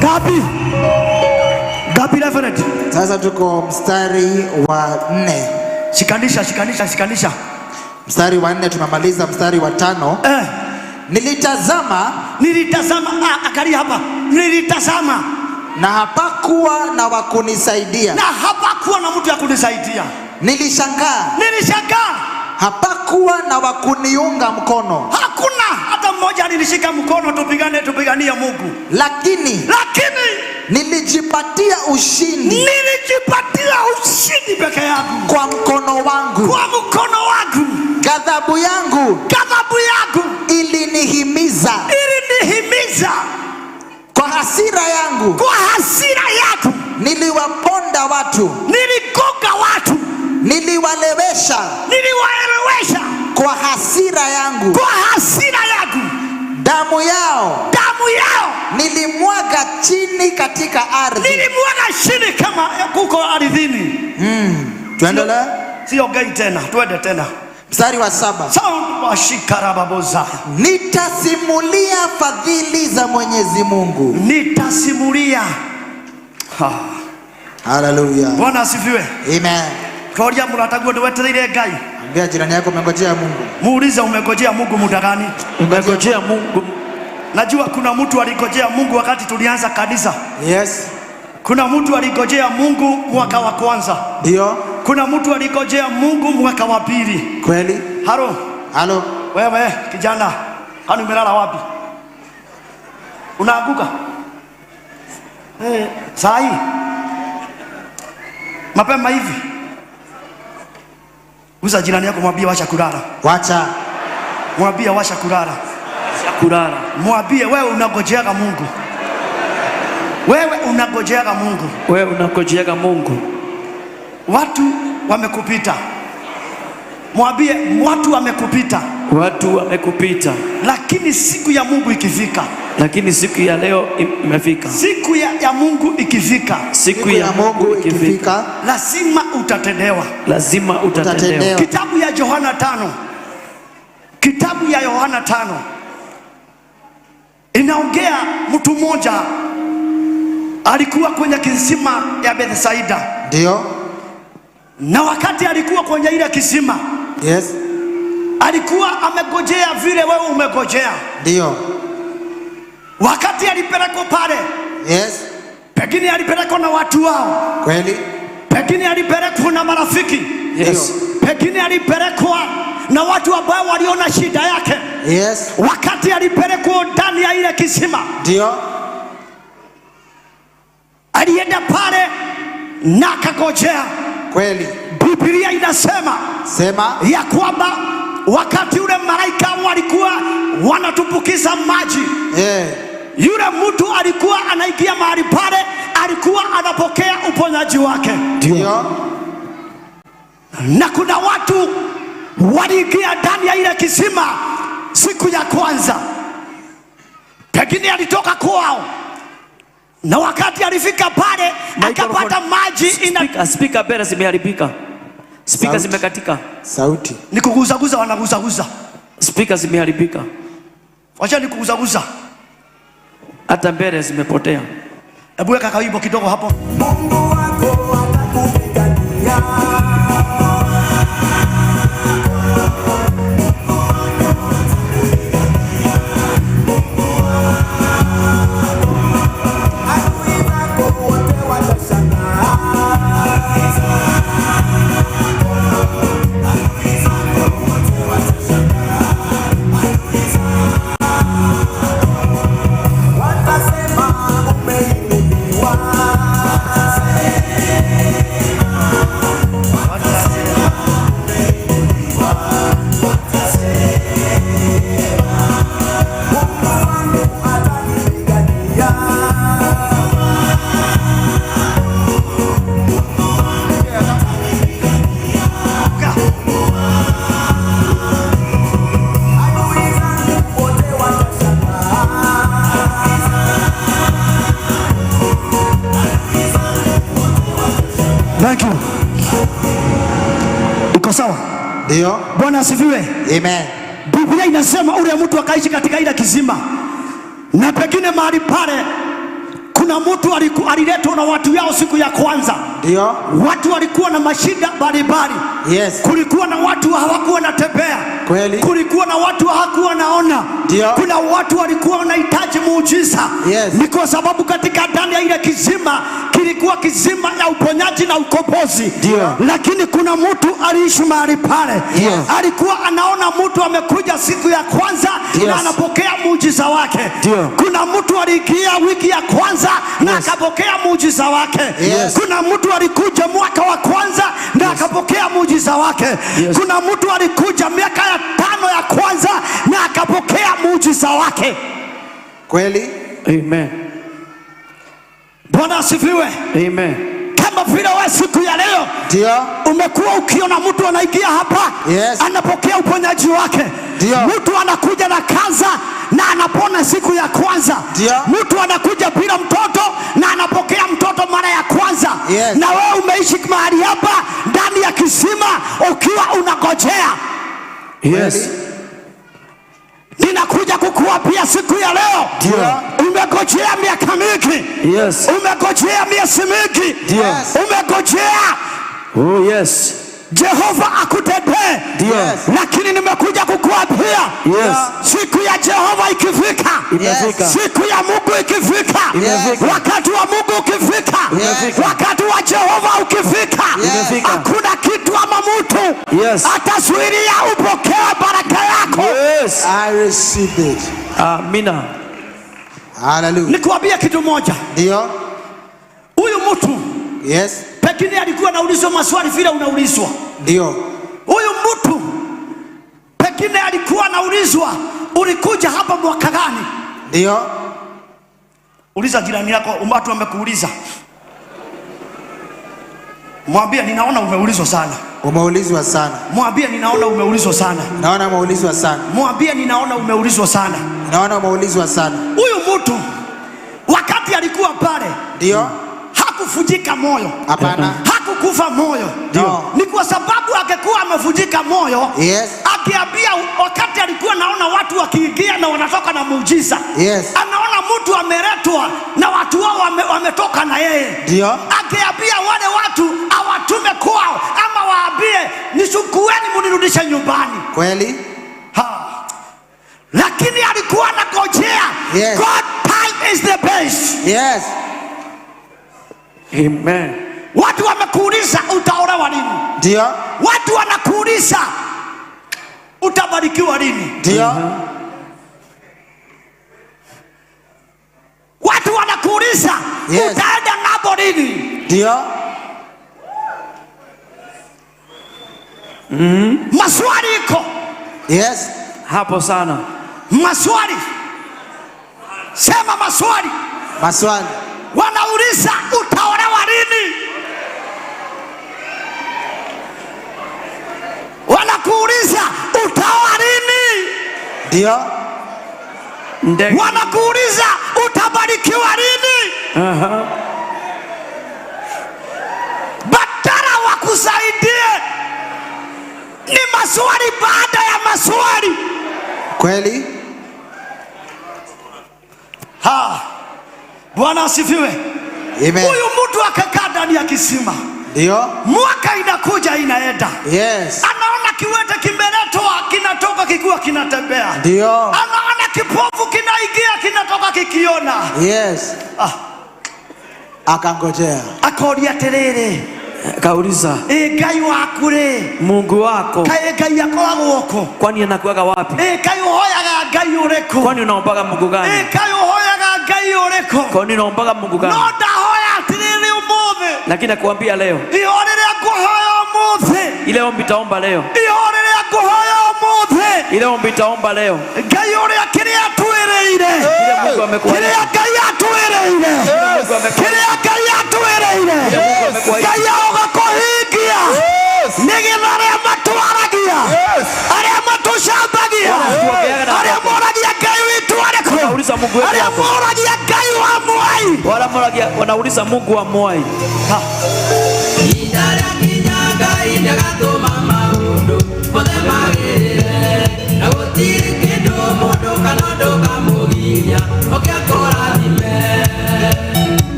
gapi gapi, Reverend? Sasa tuko mstari wa 4. Shikanisha, shikanisha, shikanisha. Mstari wa 4 tumemaliza mstari wa 5. Nilitazama Nilitazama, angalia hapa, nilitazama na hapakuwa na wa kunisaidia. na hapakuwa na mtu ya kunisaidia. Nilishangaa, Nilishangaa, hapakuwa na wa kuniunga mkono. hakuna hata mmoja alinishika mkono tupigane, tupiganie Mungu. Lakini Lakini nilijipatia ushindi nilijipatia ushindi peke yangu kwa mkono wangu. kwa mkono wangu. Ghadhabu yangu Ghadhabu yangu ilinihimiza, ilinihimiza, kwa hasira yangu kwa hasira yangu niliwaponda watu, niligonga watu, niliwalewesha niliwaelewesha kwa hasira yangu. kwa hasira yangu. Damu yao Damu yao nilimwaga chini katika ardhi. nilimwaga chini kama kuko ardhini. Tuendelee. Siongei tena, twende tena. Mstari wa 7. Sound washikarababoza. Nitasimulia fadhili za Mwenyezi Mungu. Nitasimulia. Ha. Haleluya. Bwana asifiwe. Amen. Toria murataguo nĩwetereire Ngai. Ambia jirani yako umengojea Mungu. Muulize umegojea Mungu muda gani? Umegojea Mungu. Najua kuna mtu aligojea Mungu wakati tulianza kanisa. Yes. Kuna mtu aligojea Mungu mwaka wa kwanza. Ndio. Kuna mtu aligojea Mungu mwaka wa pili. Kweli. Halo, Halo. wewe kijana, kwani umelala wapi? Unaanguka? Saa hii mapema hivi. Uza jirani yako, mwambie wacha kulala. Wacha. Mwambie wacha kulala. Kulala. Mwambie wewe unagojeaga Mungu. Wewe unagojeaga Mungu. Wewe unagojeaga Mungu. Watu wamekupita Mwambie watu wamekupita, Watu wamekupita, lakini siku ya Mungu ikifika, lakini siku ya leo imefika. Siku ya Mungu ikifika, Siku ya Mungu ikifika, lazima utatendewa. Lazima utatendewa. Utatendewa. Kitabu ya Yohana 5, kitabu ya Yohana 5 inaongea mtu mmoja alikuwa kwenye kisima ya Bethsaida. Ndio. Na wakati alikuwa kwenye ile kisima, Yes. alikuwa amegojea vile wewe umegojea. Ndio. Wakati alipelekwa pale, Yes. pengine alipelekwa na watu wao, Kweli. pengine alipelekwa na marafiki, Yes. pengine alipelekwa na watu ambao waliona shida yake. Yes. Wakati alipelekwa ndani ya ile kisima, Ndio. alienda pale na akagojea. Kweli. Biblia inasema Sema. ya kwamba wakati ule malaika walikuwa wanatumbukiza maji, yule mtu alikuwa anaingia mahali pale, alikuwa anapokea uponyaji wake. Ndio. Na kuna watu waliingia ndani ya ile kisima siku ya kwanza, pengine alitoka kwao, na wakati alifika pale akapata maji ina... Speaker mbele zimeharibika, speaker zimekatika, Sauti. Ni kuguzaguza, wanaguzaguza. Speaker zimeharibika, Wacha nikuguzaguza, hata mbele zimepotea. Hebu weka kawimbo kidogo hapo. Mungu wako atakupigania. Adui zako wote watashangaa. Watasema umeinuliwa. Mungu wangu atanipigania. Adui zangu wote watashangaa. Thank you. Uko sawa? Ndio. Bwana asifiwe. Amen. Biblia inasema ule mtu akaishi katika ile kisima, na pengine mahali pale kuna mtu aliletwa na watu yao siku ya kwanza. Ndio. Watu walikuwa na mashida mbalimbali. Yes. Kulikuwa na watu hawakuwa wanatembea. Kweli. Kulikuwa na watu hawakuwa wanaona. Ndio. Kuna watu walikuwa wanahitaji muujiza. Yes. Ni kwa sababu katika ndani ya ile kisima kilikuwa kisima ya uponyaji na ukombozi. Ndio. Lakini kuna mtu aliishi mahali pale. Yes. Alikuwa anaona mtu amekuja siku ya kwanza Yes. na anapokea muujiza wake. Ndio. Kuna mtu aliingia wiki ya kwanza na akapokea muujiza wake. Yes. Kuna mtu alikuja mwaka wa kwanza na akapokea muujiza wake. Yes. Kuna mtu alikuja miaka ya 5 ya kwanza na akapokea muujiza wake. Kweli. Amen. Bwana asifiwe. Amen. Kama vile wewe siku ya leo Ndio. umekuwa ukiona mtu anaingia hapa, Yes. anapokea uponyaji wake. Ndio. Mtu anakuja na kansa na anapona siku ya kwanza. Ndio. Mtu anakuja bila mtoto na anapokea mtoto mara ya kwanza. Yes. Na wewe umeishi mahali hapa ndani ya kisima ukiwa unangojea. Yes. Ninakuja kukuapia siku ya leo. Ndio. Umegojea miaka mingi. Yes. Umegojea miezi mingi. Ndio. Yes. Umegojea. Oh yes. Jehova akutendee. Ndio. Yes. Lakini nimekuja kukuapia. Yes. Siku ya Jehova ikifika, Imefika. siku ya Mungu ikifika, Imefika. wakati wa Mungu ukifika, Imefika. wakati wa Jehova ukifika, Imefika. hakuna kitu ama mtu Yes. atazuilia upokee baraka yako. Yes. I receive it. Amina. Hallelujah. Nikuambie kitu moja, Ndio. huyu mtu Yes. pengine alikuwa anaulizwa maswali vile unaulizwa. Ndio. Huyu mtu pengine alikuwa anaulizwa, ulikuja hapa mwaka gani? Ndio. Uliza jirani yako, watu wamekuuliza. Mwambie ninaona umeulizwa sana. Umeulizwa sana. Mwambie ninaona umeulizwa sana. Naona umeulizwa sana. Mwambie ninaona umeulizwa sana. Naona umeulizwa sana. Huyu mtu wakati alikuwa pale Ndio? hakuvunjika moyo, Hapana. hakukufa moyo. Ndio. Ni kwa sababu angekuwa amevunjika moyo, Yes. akiambia wakati alikuwa naona watu wakiingia na wanatoka na muujiza. Yes. Anaona mtu ameletwa na watu wao wametoka na yeye. Ndio. Akiambia wale watu awatume kwao ama waambie nishukueni munirudishe nyumbani. Kweli? Ha. Lakini alikuwa anangojea. Yes. God time is the best. Yes. Amen. Watu wamekuuliza utaolewa lini? Ndio? Watu wanakuuliza utabarikiwa lini? Ndio? Watu wanakuuliza Yes. utaenda ng'ambo lini? Ndio? Maswali iko Yes. Hapo sana. maswali, sema maswali. Maswali. Wanauliza utaolewa lini? Wanakuuliza utaoa lini? Ndio? Ndege. Wanakuuliza utabarikiwa lini? Badala wakusaidie ni maswali baada ya maswali. Kweli? Ha. Bwana asifiwe. Amen. Huyu mtu akakaa ndani ya kisima, Ndio? mwaka inakuja inaenda, Yes. anaona kiwete kimeletwa kinatoka kikiwa kinatembea, Ndio. anaona kipofu kinaingia kinatoka kikiona. Yes. Ah, Akangojea. akoria atiriri, Kauliza ĩ Ngai waku rĩ, Mungu wako kaĩ Ngai akoragwo kũ? kwani anakuwaga wapi? Ĩ Ngai ũhoyaga Ngai ũrĩkũ? Kwani unaombaga Mungu Ĩ gani? Ngai ũhoyaga Ngai ũrĩkũ? Kwani unaombaga Mungu gani? No ndahoya atiriri ũmũthĩ, Lakini nakuambia leo, iho rĩrĩa ngũhoya ũmũthĩ, ile ombi taomba leo, iho rĩrĩa ngũhoya ũmũthĩ, ile ombi taomba leo, Ngai ũrĩa kĩrĩa atwĩrĩire, ile Mungu amekuahidi, kĩrĩa Ngai atwĩrĩire, Mungu amekuahidi, kĩrĩa Ngai atwĩrĩire, Mungu amekuahidi. Ngai agoka kũhingia nĩgetha arĩa matwaragia, arĩa matũcambagia, arĩa moragia Ngai witũ arĩkũ, Wanauliza Mungu wetu arĩa ako. moragia Ngai wa Mwai. Wala moragia, wanauliza Mungu wa Mwai.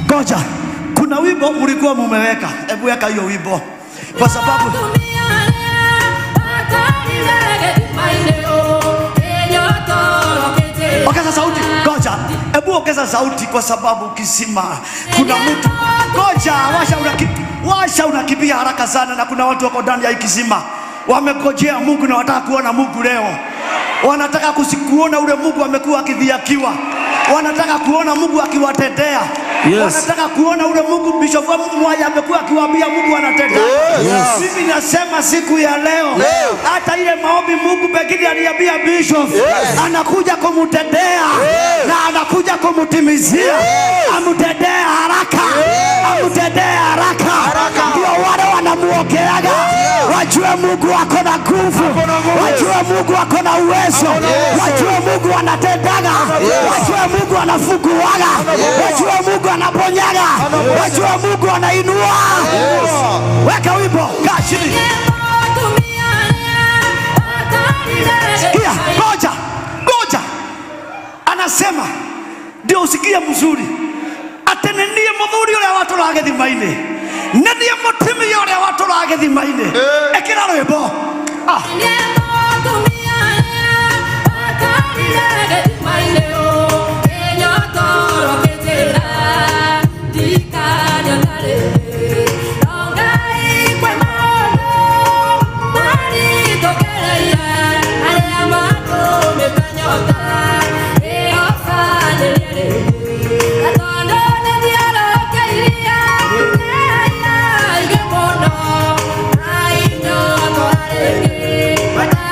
Ngoja, kuna wimbo mlikuwa mumeweka, hebu weka hiyo wimbo kwa sababu ongeza sauti. Ngoja, hebu ongeza sauti kwa sababu kisima kuna mtu. Ngoja, washa unakimbia haraka sana, na kuna watu wako ndani ya hii kisima wamegojea Mungu na wanataka kuona Mungu leo, wanataka kusikuona ule Mungu amekuwa akidhiakiwa, wanataka kuona Mungu akiwatetea. Yes. Wanataka kuona ule Mungu Bishop Mwai amekuwa akiwaambia Mungu anatenda. Yes. Mimi nasema siku ya leo, hata ile maombi Mungu pengine aliambia Bishop anakuja kumtendea na anakuja kumtimizia, amtendee haraka, amtendee haraka, ndio wale wanamuokeaga wajue Mungu ako na nguvu, wajue Mungu ako na uwezo, wajue Mungu anatendaga, wajue Mungu anafunguaga, wajue Mungu anaponyaga, wajue Mungu anainua. Weka wimbo, kaa chini. Sikia, ngoja, ngoja. Anasema ndio usikie mzuri, atĩ nĩ niĩ mũthuri ũrĩa watũraga gĩthima-inĩ, nĩ niĩ mũtumia ũrĩa watũraga gĩthima-inĩ. Ĩkĩra rwĩmbo. Ah. What?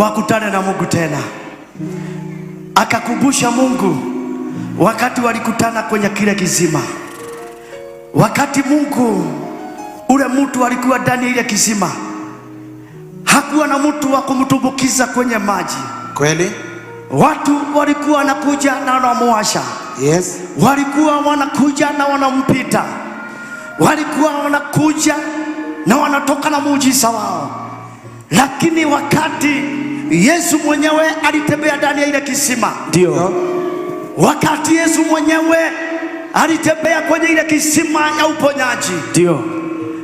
Wakutane na Mungu tena. Akakumbusha Mungu wakati walikutana kwenye kile kisima, wakati Mungu ule mtu alikuwa ndani ya ile kisima, hakuwa na mtu wa kumtumbukiza kwenye maji. Kweli? Watu walikuwa wanakuja na wanamuasha, walikuwa wanakuja na wanampita, walikuwa wanakuja na wanatoka na muujiza wao. Lakini wakati Yesu mwenyewe alitembea ndani ya ile kisima, Ndio. wakati Yesu mwenyewe alitembea kwenye ile kisima ya uponyaji, Ndio.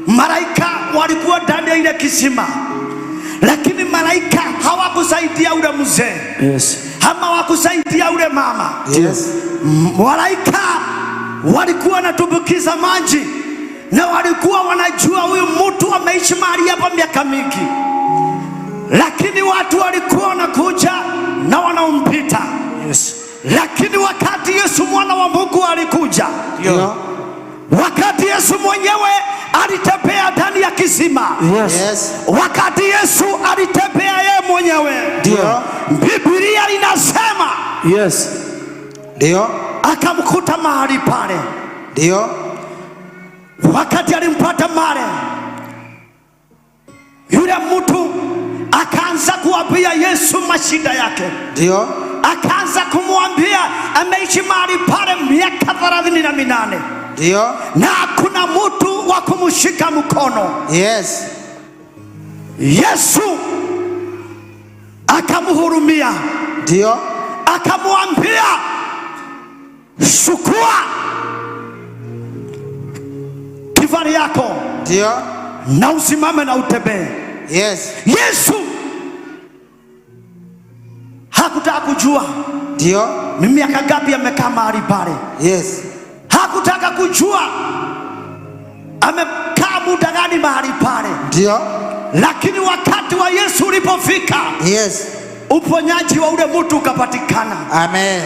malaika walikuwa ndani ya ile kisima, lakini malaika hawakusaidia ule mzee ama hawakusaidia ule mama. Malaika walikuwa wanatumbukiza maji na walikuwa wanajua huyu mtu ameishi mahali hapa miaka mingi, lakini watu walikuwa wanakuja na wanampita. Lakini wakati Yesu mwana wa Mungu alikuja, wakati Yesu mwenyewe alitembea ndani ya kisima, wakati Yesu alitembea yeye mwenyewe, Biblia inasema akamkuta mahali pale. Wakati alimpata male, yule mtu akaanza kuambia Yesu mashida yake, akaanza kumwambia ameishi mahali pale miaka 38 na hakuna mtu wa kumshika mkono. Yesu akamhurumia, akamwambia, chukua kifari yako na usimame na utembee. Yesu hakutaka kujua ni miaka ngapi amekaa mahali pale. Hakutaka kujua amekaa muda gani mahali pale. Lakini wakati wa Yesu ulipofika, uponyaji wa ule mtu ukapatikana. Amen.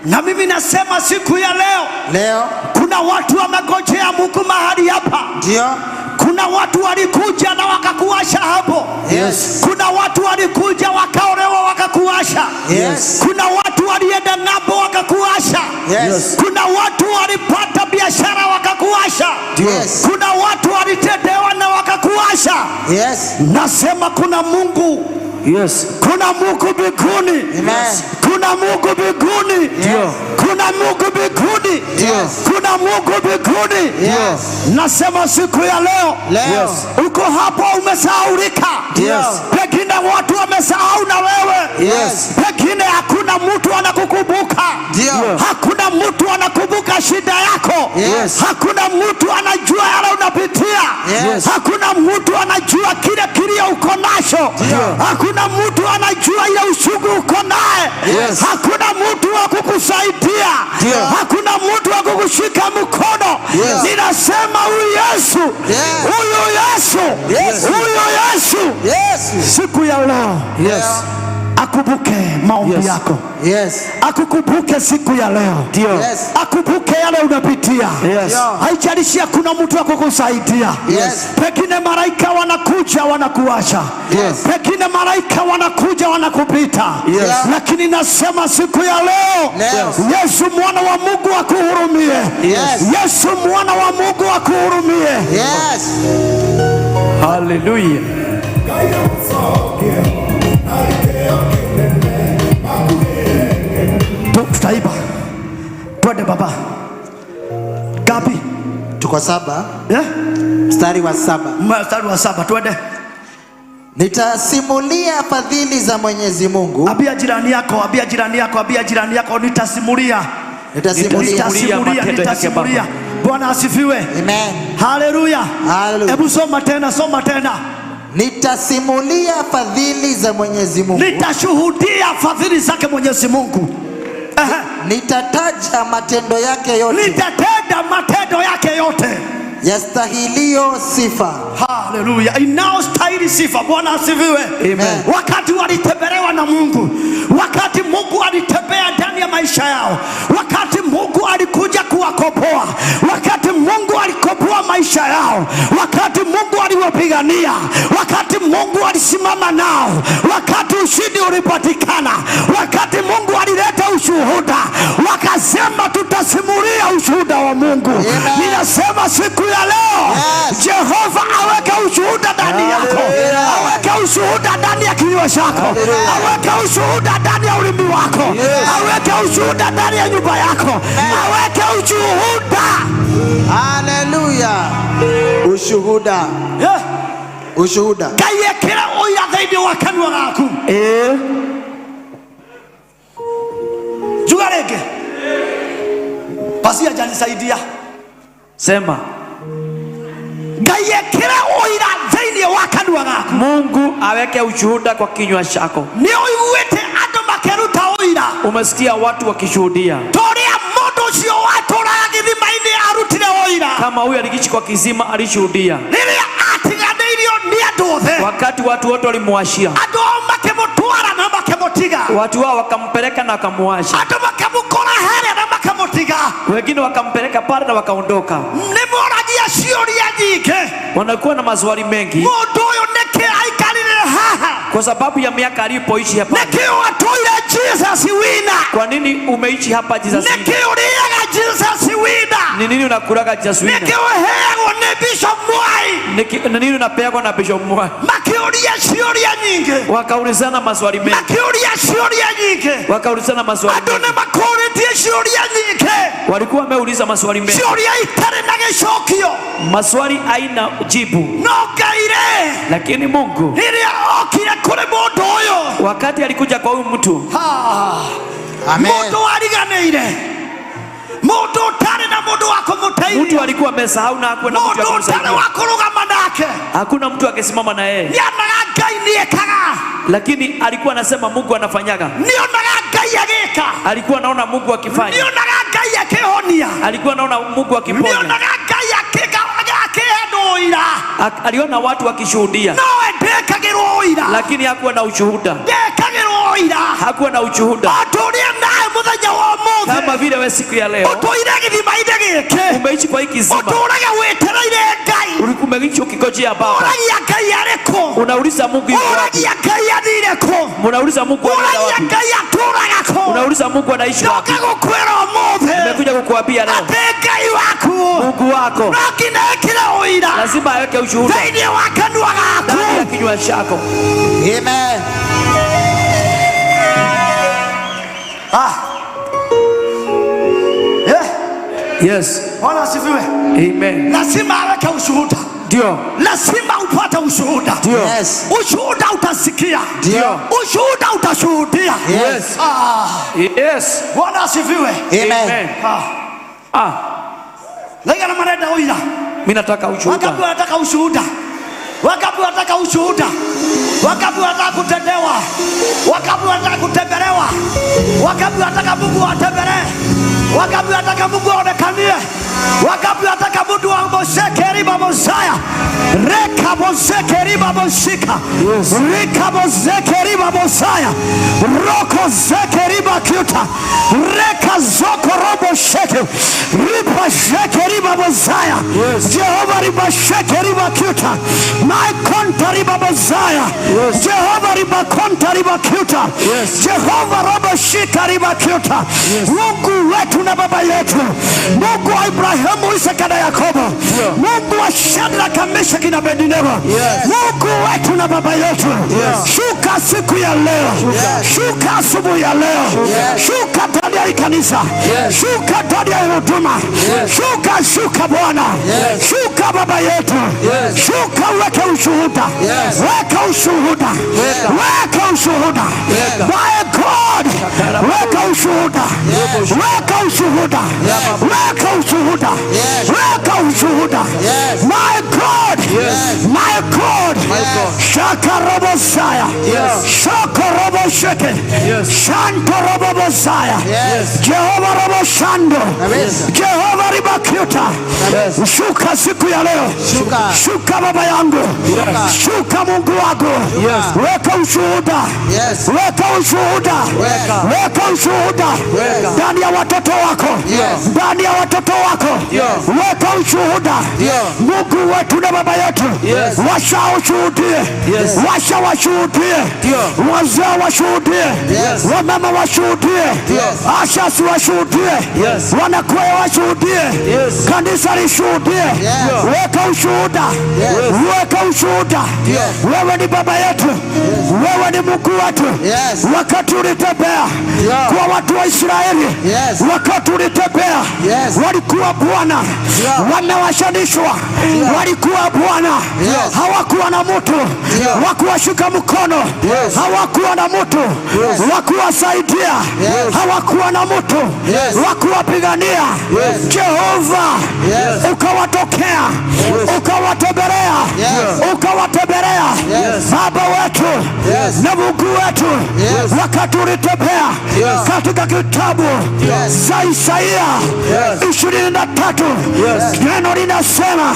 Na mimi nasema siku ya leo, Leo kuna watu wamegojea Mungu mahali hapa. Kuna watu walikuja na wakakuasha hapo. Kuna watu walikuja wakaolewa wakakuasha. Kuna watu walienda ng'ambo wakakuasha. Kuna watu walipata biashara wakakuasha. Kuna watu walitendewa na wakakuasha. Nasema kuna Mungu. Kuna Mungu mbinguni. Amen. Kuna Mungu mbinguni. Kuna Mungu mbinguni. Kuna Mungu mbinguni. Nasema siku ya leo, Leo. uko hapo umesahaulika. Pengine watu wamesahau na wewe. Pengine hakuna mtu anakukumbuka. Hakuna mtu anakumbuka shida yako. Hakuna mtu anajua yale unapitia. Hakuna mtu anajua kile kilio uko nacho. Hakuna mtu anajua ile uchungu uko naye. Hakuna mtu wa kukusaidia. Hakuna mtu wa kukushika mkono. Ninasema huyu Yesu, huyu Yesu, huyu Yesu, siku ya leo akumbuke maombi yako. Akukumbuke siku ya leo. Akumbuke yale unapitia. Haijalishi hakuna mtu wa kukusaidia. Pengine malaika wanakuja wanakuacha. Pengine malaika wanakuja wanakupita. Lakini nasema siku ya leo, Leo. Yesu mwana wa Mungu akuhurumie. Yesu mwana wa Mungu akuhurumie. Hallelujah. Tutaiba. Twende baba. Gapi? Tuko 7. Mstari wa 7. Mstari wa 7, twende. Nitasimulia fadhili za Mwenyezi Mungu. Ambia jirani yako, ambia jirani yako, ambia jirani yako, nitasimulia. Nitasimulia. Nitasimulia, Matendo yake nitasimulia. Baba. Bwana asifiwe. Amen. Haleluya. Haleluya. Hebu soma tena, soma tena. Nitasimulia fadhili za Mwenyezi Mungu. Nitashuhudia fadhili zake Mwenyezi Mungu. Nitataja matendo yake yote. Nitatenda matendo yake yote. Yastahilio sifa. Haleluya. Inaostahili sifa. Bwana asifiwe. Amen. Wakati walitembelewa na Mungu, wakati Mungu alitembea ndani ya maisha yao, wakati Mungu alikuja kuwakomboa, aliwakomboa, wakati Mungu alikomboa maisha yao, wakati Mungu aliwapigania, wakati Mungu alisimama nao, wakati ushindi ulipatikana, wakati Mungu alileta ushuhuda, wakasema tutasimulia ushuhuda wa Mungu. Amen. Ninasema siku ya leo, Yes. Jehova aweke ushuhuda ndani yako, aweke ushuhuda ndani ya kinywa chako, aweke ushuhuda ndani ya ulimi wako, aweke ushuhuda ndani ya nyumba yako, aweke ushuhuda. Haleluya. Ushuhuda. Yeah. Ushuhuda. Ngai ekĩre ũira thĩinĩ wa kanua gaku. Eh. Njuga rĩngĩ, pasi hajanisaidia. Sema. Ngai ekĩre ũira thĩinĩ wa kanua gaku. Mungu aweke ushuhuda kwa kinywa chako. Nĩ ũiguĩte andũ makĩruta ũira, Umesikia watu wakishuhudia ta ũrĩa mũndũ ũcio watũraga gĩthima-inĩ arutire ũira kama huyu aliishi kwa kisima alishuhudia, rĩrĩa atiganĩirio nĩ andũ othe, wakati watu wote walimwashia, andũ ao makĩmũtwara na makĩmũtiga, watu wao wakampeleka na wakamuasha, andũ makĩmũkora harĩa na makĩmũtiga. Wengine wakampeleka pale na wakaondoka. Nĩ moragia ciũria nyingĩ, Wanakuwa na maswali mengi mũndũ ũyũ nĩkĩ aikarire haha? Kwa sababu ya miaka alipoishi hapa. Nĩkĩ watũire Jesus Winner? Kwa nini umeishi hapa Jesus Winner? Nĩkĩ ũrĩaga Jesus Winner? Ni nini unakulaga Jesus Winner? Nĩkĩ ũheagwo nĩ Bishop Mwai? Ni nini unapeagwa na Bishop Mwai? Makĩũria ciũria nyingĩ, Wakaulizana maswali mengi, makĩũria ciũria nyingĩ, wakaulizana maswali andũ mengi. nĩ makũrĩtie ciũria nyingĩ, Walikuwa wameuliza maswali mengi, ciũria itarĩ na gĩcokio. Maswali haina jibu, No Ngai rĩ, lakini Mungu rĩrĩa okire kũrĩ mũndũ ũyũ, wakati alikuja kwa huyu mtu, Amen. Mũndũ wariganĩire, mũndũ ũtarĩ na mũndũ wa mtu kũmũteithia, alikuwa amesahau na hakuwa na mtu mũndũ wa ũtarĩ kumsaidia, wa kũrũgama nake, hakuna mtu akisimama na yeye, nĩonaga Ngai nĩekaga, lakini alikuwa anasema Mungu anafanyaga. Nĩonaga Ngai agĩka, Alikuwa anaona Mungu akifanya, nĩonaga Ngai akĩhonia, alikuwa anaona Mungu akiponya, nĩonaga Ngai akĩka akĩhe andũ ũira, Aliona watu wakishuhudia, nowe ndekagĩrwo ũira, lakini hakuwa na ushuhuda, ndekagĩrwo ũira, hakuwa na ushuhuda o ta ũrĩa nawe mũthenya wa ũmũthĩ kama vile we siku ya leo ũtũire gĩthima-inĩ gĩkĩ, umeishi kwa hiki kisima, ũtũraga wĩtereire Ngai, ulikuwa umeishi ukigojea Baba, ũragia Ngai arĩ kũ, unauliza Mungu yuko wapi, ũragia Ngai athire kũ, unauliza Mungu anaenda ũragia wapi, Ngai atũraga kũ. Unauliza Mungu anaishi wapi. Ndoka gũkwĩra ũmũthĩ Nimekuja kukuambia leo, atĩ Ngai waku Mungu wako no nginya ekĩre ũira lazima aweke ushuhuda thĩinĩ wa kanua ndani ya gaku. kinywa chako. Amen. Ah. Yeah. Yes. Bwana asifiwe. Amen. Lazima aweke ushuhuda, Ndio. Lazima upate ushuhuda. Ndio. Yes. Ushuhuda utasikia, Ndio. Ushuhuda utashuhudia. Yes. Ah. Yes. Bwana asifiwe. Amen. Amen. Ah. Ah, Laigana marenda ũira? Mimi nataka Wangapi ushuhuda. wanataka ushuhuda? Wangapi wanataka ushuhuda? Wangapi wanataka kutendewa? Wangapi wanataka kutembelewa? Wangapi wanataka Mungu awatembelee? Wangapi wanataka Mungu aonekanie? Wangapi wanataka Mungu amoseke riba mosaya reka moseke riba mosika rika moseke riba mosaya roko zeke riba kyuta reka zoko robo sheke riba sheke riba mosaya. Jehova riba sheke riba kyuta my konta riba mosaya. Jehova riba konta riba kyuta. Jehova robo shika riba kyuta. Mungu wetu na baba yetu, Mungu wa Ibrahimu, Isaka na Yakobo, Mungu wa Shadraka, Meshaki na Abednego, Mungu wetu na baba yetu, shuka siku ya leo, shuka asubuhi ya leo, shuka ndani ya hii kanisa, shuka ndani ya hii huduma, shuka, shuka Bwana, shuka baba yetu, shuka uweke ushuhuda, weka ushuhuda, weka ushuhuda, my God, weka ushuhuda, weka ushuhuda, weka ushuhuda, weka ushuhuda, my God. My God. Shaka robo saya. Shaka robo sheke. Shanto robo bosaya. Jehova robo shando. Kabisa. Jehova ribakiuta. Shuka siku ya leo. Shuka. Shuka baba yangu. Shuka Mungu wangu. Weka ushuhuda. Yes. Weka ushuhuda. Weka. Weka ushuhuda ndani ya watoto wako, ndani ya watoto wako. Weka ushuhuda. Mungu wetu na baba yetu, washa ushuhudie, washa washuhudie, wazee washuhudie, wamama washuhudie, ashasi washuhudie, wanakwaya washuhudie, kanisa lishuhudie. Weka ushuhuda, weka ushuhuda. Wewe ni baba yetu, wewe ni Mungu wetu. Wakati ulitembea kwa watu wa Israeli, wakati ulitembea walikuwa Bwana wamewashanishwa, walikuwa Bwana hawakuwa na mtu wa kuwashika mkono, hawakuwa na mtu wa kuwasaidia, hawakuwa na mtu wa kuwapigania. Jehova ukawatokea, ukawatembelea, ukawatembelea Baba wetu na Mungu wetu, wakati ulitembea katika kitabu za Isaia 23 neno linasema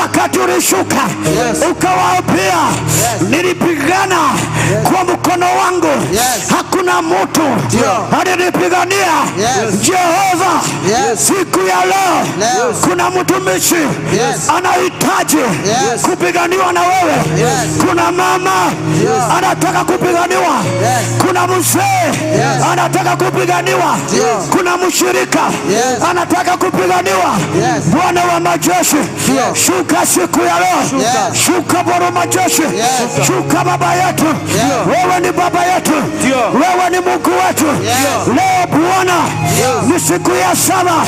wakati ulishuka ukawaambia, nilipigana kwa mkono wangu, hakuna mtu alinipigania. Jehova, siku ya leo kuna mtumishi anahitaji kupiganiwa na wewe. Kuna mama anataka kupiganiwa, kuna mzee anataka kupiganiwa, kuna mshirika anataka kupiganiwa. Bwana wa majeshi, shuka siku ya leo, shuka Bwana wa majeshi, shuka baba yetu. Wewe ni baba yetu, wewe ni Mungu wetu. Leo Bwana ni siku ya 7,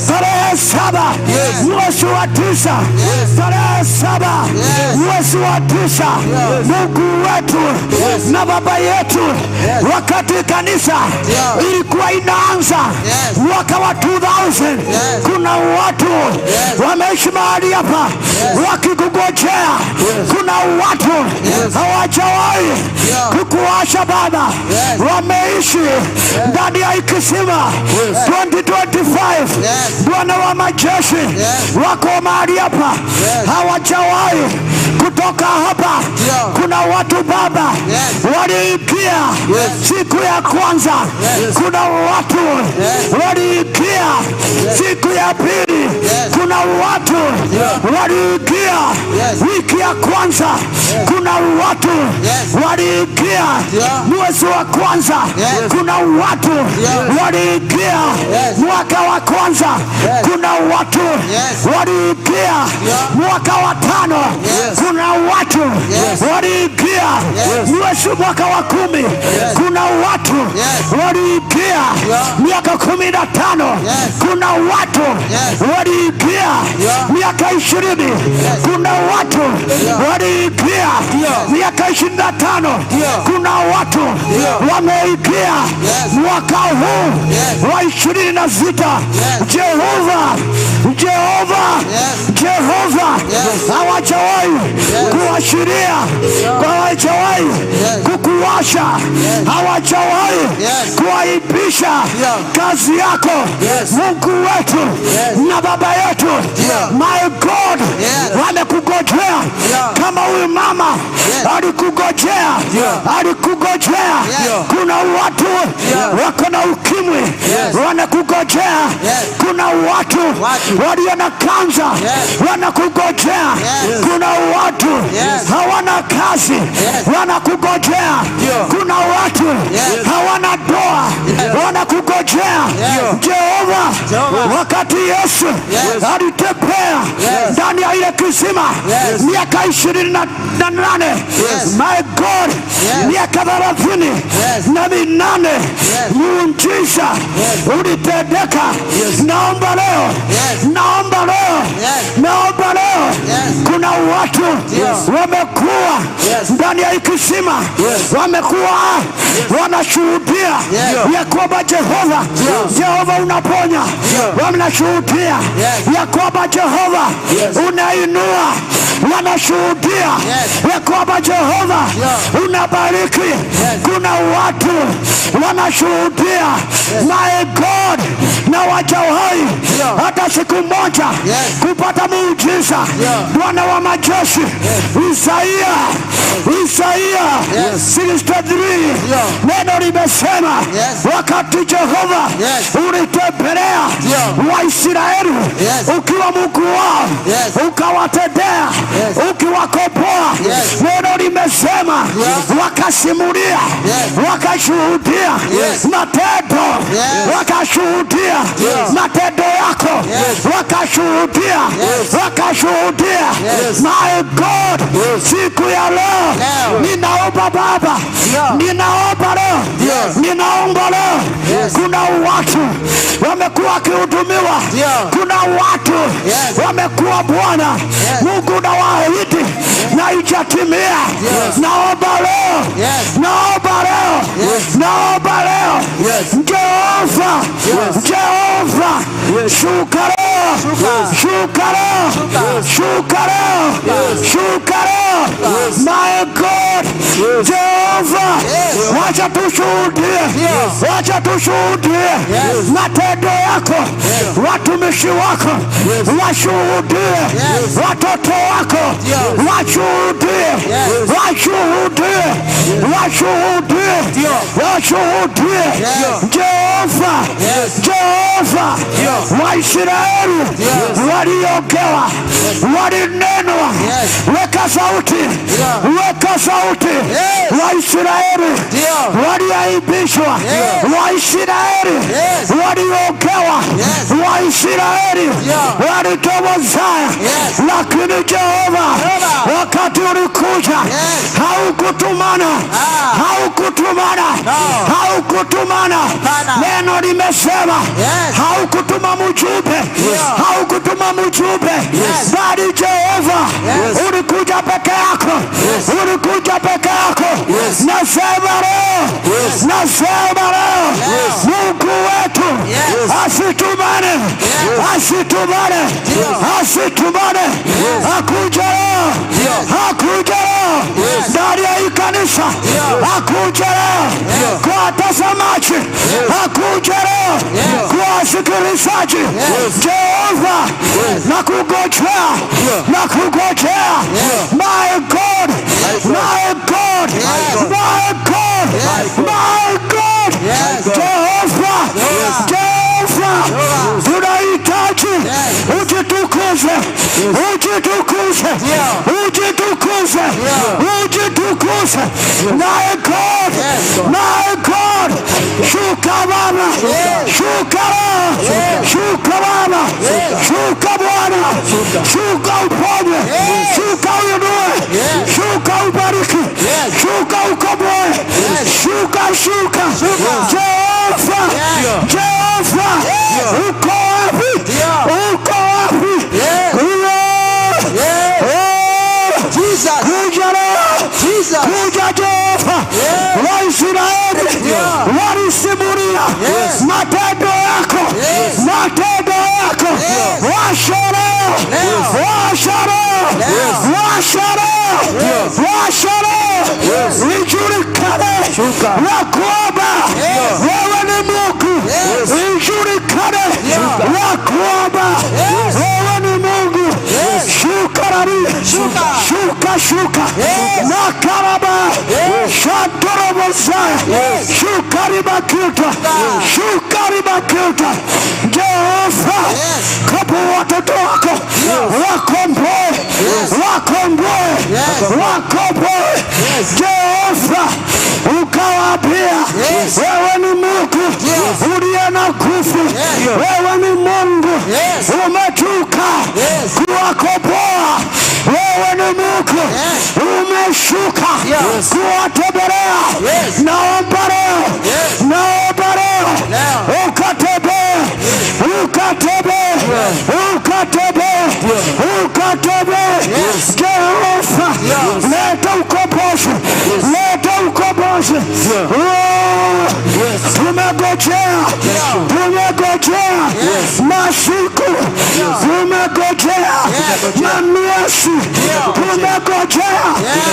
tarehe 7 mwezi wa 9, tarehe 7 mwezi wa 9, Mungu wetu na baba yetu, wakati kanisa ilikuwa inaanza mwaka wa 2000, kuna watu wameishi mahali hapa wakikungojea. Kuna watu hawajawahi kukuasha Baba, wameishi ndani ya kisima 2025. Bwana wa majeshi, wako mahali hapa hawajawahi kutoka hapa. Kuna watu Baba waliingia siku ya kwanza, kuna watu waliingia siku ya pili, kuna watu waliingia wiki ya kwanza, kuna watu waliingia mwezi wa kwanza, kuna watu waliingia mwaka wa kwanza, kuna watu waliingia mwaka wa 5, kuna watu waliingia mwezi mwaka wa 10, kuna watu waliingia miaka 15, kuna watu waliingia miaka 20, kuna watu waliingia miaka 25, kuna watu wameingia mwaka huu wa 26. Jehova, Jehova, Jehova, hawajawahi kuashiria, hawajawahi kukuwasha, hawajawahi kuaibisha kazi yako, Mungu wetu na baba yetu. My God, wamekungojea kama huyu mama alikungojea, alikungojea. Kuna watu wako na ukimwi wanakungojea, kuna watu walio na kansa wanakungojea, kuna watu hawana kazi wanakungojea, kuna watu hawana ndoa wanakungojea. Jehova, wakati Yesu alitembea ndani ya ile kisima miaka 28, my God, miaka 38, muujiza ulitendeka. Naomba leo, naomba leo, naomba leo, kuna watu wamekuwa ndani ya kisima, wamekuwa wanashuhudia ya kwamba Jehova, Jehova unaponya, wanashuhudia ya kwamba Jehova unainua, Wanashuhudia ya kwamba Jehova unabariki. Kuna watu wanashuhudia, my God, na wajawahi hata siku moja kupata muujiza. Bwana wa majeshi, Isaia, Isaia 63, neno limesema wakati Jehova ulitembelea Waisraeli ukiwa Mungu wao, ukawatendea, ukiwakomboa, neno limesema wakasimulia, wakashuhudia matendo, wakashuhudia matendo yako, wakashuhudia, wakashuhudia. My God, siku ya leo ninaomba Baba, ninaomba leo, ninaomba leo. Kuna watu wamekuwa wakihudumiwa, kuna watu wamekuwa, Bwana Mungu, nawaahidi na ijatimia. Naomba leo, naomba leo, naomba leo, Jehova, Jehova, shuka leo, shuka leo, shuka leo, shuka leo, my God, Jehova, wacha tushuhudie, wacha tushuhudie matendo yako, watumishi wako washuhudie, watoto wako washuhudie, washuhudie, washuhudie, washuhudie. Jehova, Jehova, Waisraeli waliogewa, walinenwa, weka sauti, weka sauti. Waisraeli waliaibishwa, Waisraeli waliogewa, Waisraeli walitoboza, lakini Jehova, wakati ulikuja haukutumana, haukutumana, haukutumana. Neno limesema haukutuma mjumbe, haukutuma mjumbe, bali Jehova ulikuja peke yako, ulikuja peke yako. Nasema leo, nasema leo, Mungu wetu asitumane, asitumane, asitumane, akuja leo, akuja leo ndani ya hii kanisa, akuja leo kwa watazamaji, akuja leo kwa wasikilizaji. Jehova, na kugojea, na kugojea, my God, my God, my God, my God, Jehova, Jehova, tunahitaji ujitukuze, ujitukuze, ujitukuze, ujitukuze. My God, my God, shuka Baba, shuka Roho, shuka Baba, shuka Bwana, shuka uponye, shuka uinue, shuka ubariki, shuka ukomboe, shuka, shuka, Jehova, Jehova, uko wapi? Uko wapi? Kuja leo, kuja Jehova. Waisraeli walisimulia matendo yako, matendo yako. Washa leo, washa leo, washa leo, washa leo, ijulikane ya kwamba wewe ni Mungu, ijulikane ya kwamba wewe ni Mungu. Shuka nani, shuka, shuka na karaba shantorobosaya, shuka ribakiuta, shuka ribakiuta. Jehova, kapo watoto wako, wakomboe, wakomboe, wakomboe. Jehova, ukawaambia wewe ni Mungu uliye na nguvu, wewe ni Mungu umetuka kuwakomboa, wewe ni Mungu umeshuka kuwatembelea. Naomba leo, naomba leo ukatembee, ukatembee, ukatembee, ukatembee. Jehova, leta ukombozi, leta ukombozi. Oh, Tumegojea, tumegojea masiku, tumegojea mamiezi, tumegojea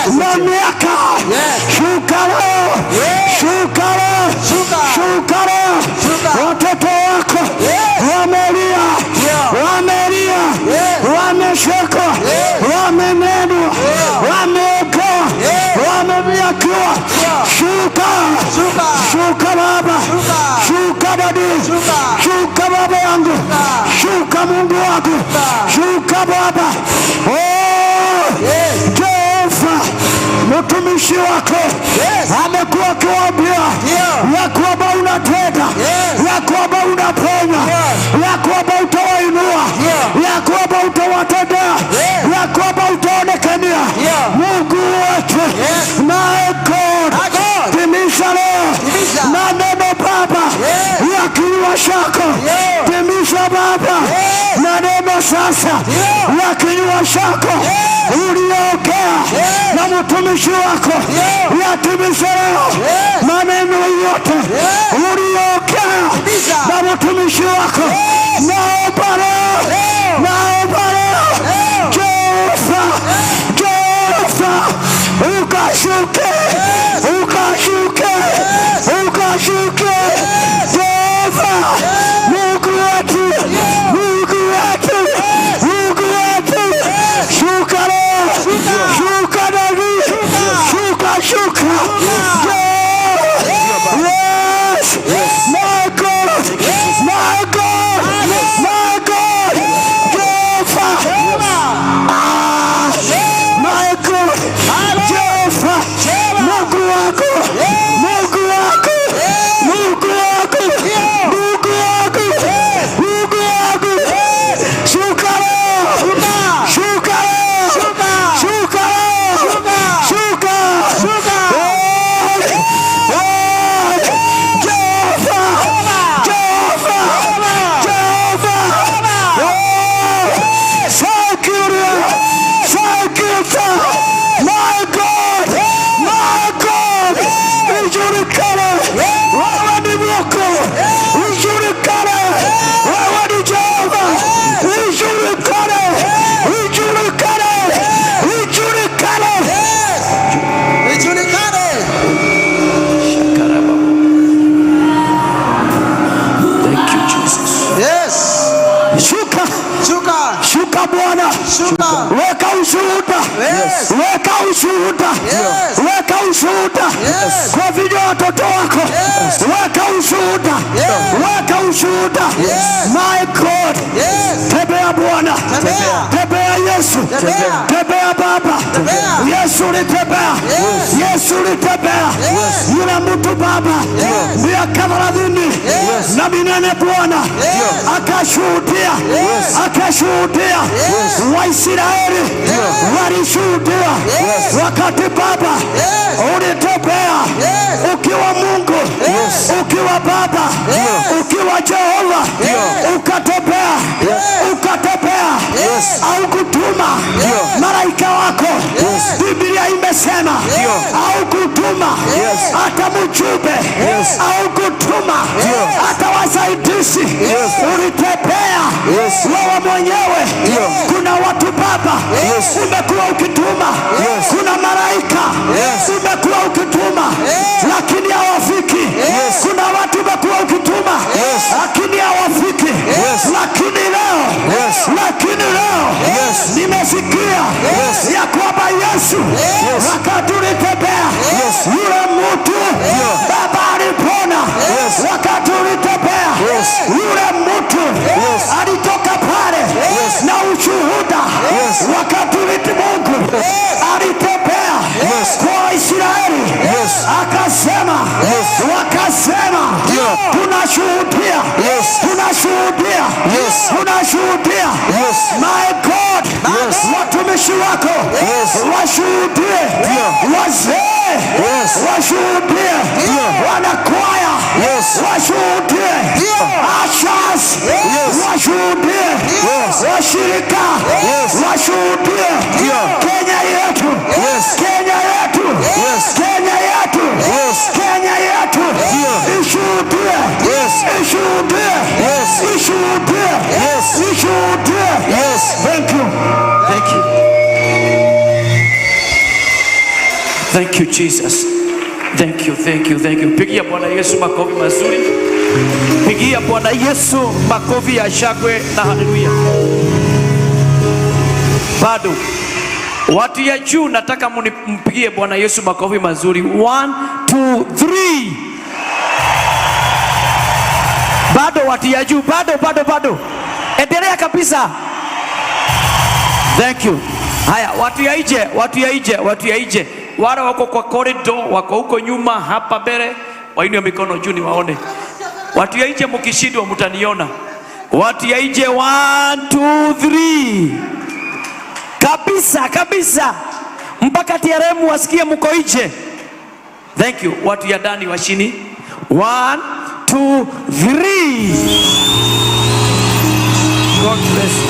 mamiaka. Shuka leo, shuka leo, shuka leo. Watoto wako wamelia, wamelia, wamesheka, wamenenwa, wameokoa, wamemiakiwa. Shuka, shuka Baba, shuka daddy, shuka baba yangu, shuka Mungu wangu, shuka Baba. Oh, Jehova, mtumishi wako amekuwa akiwaambia ya kwamba unatenda, ya kwamba unaponya, ya kwamba utawainua, ya kwamba utawatendea, ya kwamba utaonekania. Mungu wetu, my God, timiza leo maneno Baba ya kinywa chako, timiza Baba maneno sasa ya kinywa chako uliongea na mtumishi wako, yatimize leo maneno yote uliongea na mtumishi wako. Naomba leo, naomba leo, Jehova, Jehova, ukashuke, ukashuke, ukashuke, Jehova, Mungu wetu, Mungu wetu, Mungu wetu, shuka leo, shuka daddy, shuka, shuka, yes, my God, my God, my God, Jehova, ah, my God, Jehova, Mungu wako, Mungu wako, Mungu wako, Mungu wako, Mungu wako, shuka leo, shuka leo, shuka leo, shuka, oh, oh, Jehova, Jehova, Jehova, oh, thank you, Lord. Thank you, Father. My God, my God, ijulikane wewe ni Mungu, ijulikane wewe ni Jehova, ijulikane, ijulikane, ijulikane. Ijulikane. Thank you, Jesus. Yes. Shuka, Shuka. shuka Bwana, Shuka. weka ushuhuda, Yes. weka ushuhuda, Yes. weka ushuhuda Yes. kwa vile watoto wako, Yes. weka ushuhuda, Yes. weka ushuhuda. Yes. My God, Yes. tembea Bwana, Tembea. tembea Yesu, Tembea. tembea Baba. Tembea. Yesu ulitembea, Yes. Yesu ulitembea. Yes. Yule mtu Baba Yes. miaka 38 Yes. Bwana Yes. akashuhudia, Yes. akashuhudia. Yes. Waisraeli walishuhudia Yes. wakati Baba Yes. ulitembea Yes. ukiwa Mungu, Yes. ukiwa Baba, Yes. ukiwa Jehova, Yes. ukatembea, Yes. ukatembea, Yes. au kutuma Yes. malaika wako. Yes. Biblia imesema Yes. au kutuma Yes. hata mjumbe Yes. au kutuma Yes. hata wasaidizi. Yes. Ulitembea Yes. wewe mwenyewe. Kuna watu Baba Yes. umekuwa ukituma, Yes. kuna malaika Yes. umekuwa ukituma, Yes. lakini hawafiki. Yes. Kuna watu umekuwa ukituma, Yes. lakini hawafiki. Yes. Lakini leo, Yes. lakini leo Yes. nimesikia Yes. ya kwamba Yesu Yes. wakati ulitembea Yes. yule mtu Baba alipona. Yes. Wakati ulitembea Yes. yule mtu Yes. alitoka pale Yes. na ushuhuda. Yes. Wakati uliti Mungu alitembea Yes. kwa Israeli Yes. akasema, Yes. wakasema tunashuhudia, Yes. tunashuhudia, Yes. tunashuhudia. Yes. My God, Yes. watumishi wako Yes. washuhudie, wazee Yes. washuhudie, wanakwaya Yes. washuhudie, ushers Yes. washuhudie, Yes. washirika Yes. washuhudie, Kenya yetu, Yes. Kenya yetu, Yes. Kenya yetu, Yes. Kenya yetu ishuhudie. Ishuhudie. Yes. Ishuhudie. Yes. Ishuhudie. Yes. Thank you. Thank you. Thank you Jesus. Thank you, thank you, thank you. Pigia Bwana Yesu makofi mazuri. Pigia Bwana Yesu makofi ya shangwe na haleluya. Bado watu ya juu, nataka mpigie Bwana Yesu makofi mazuri. 1 2 3. Bado watu ya juu, bado bado bado, endelea kabisa. Thank you. Haya, watu ya nje, watu ya nje, watu ya nje, wale wako kwa corridor, wako huko nyuma, hapa mbele, wainue mikono juu niwaone. Watu ya nje mkishindwa mtaniona. Watu ya nje, 1 2 3. Kabisa kabisa, mpaka TRM wasikie mko nje. Thank you. Watu ya ndani washini. 1 2 3. God bless you.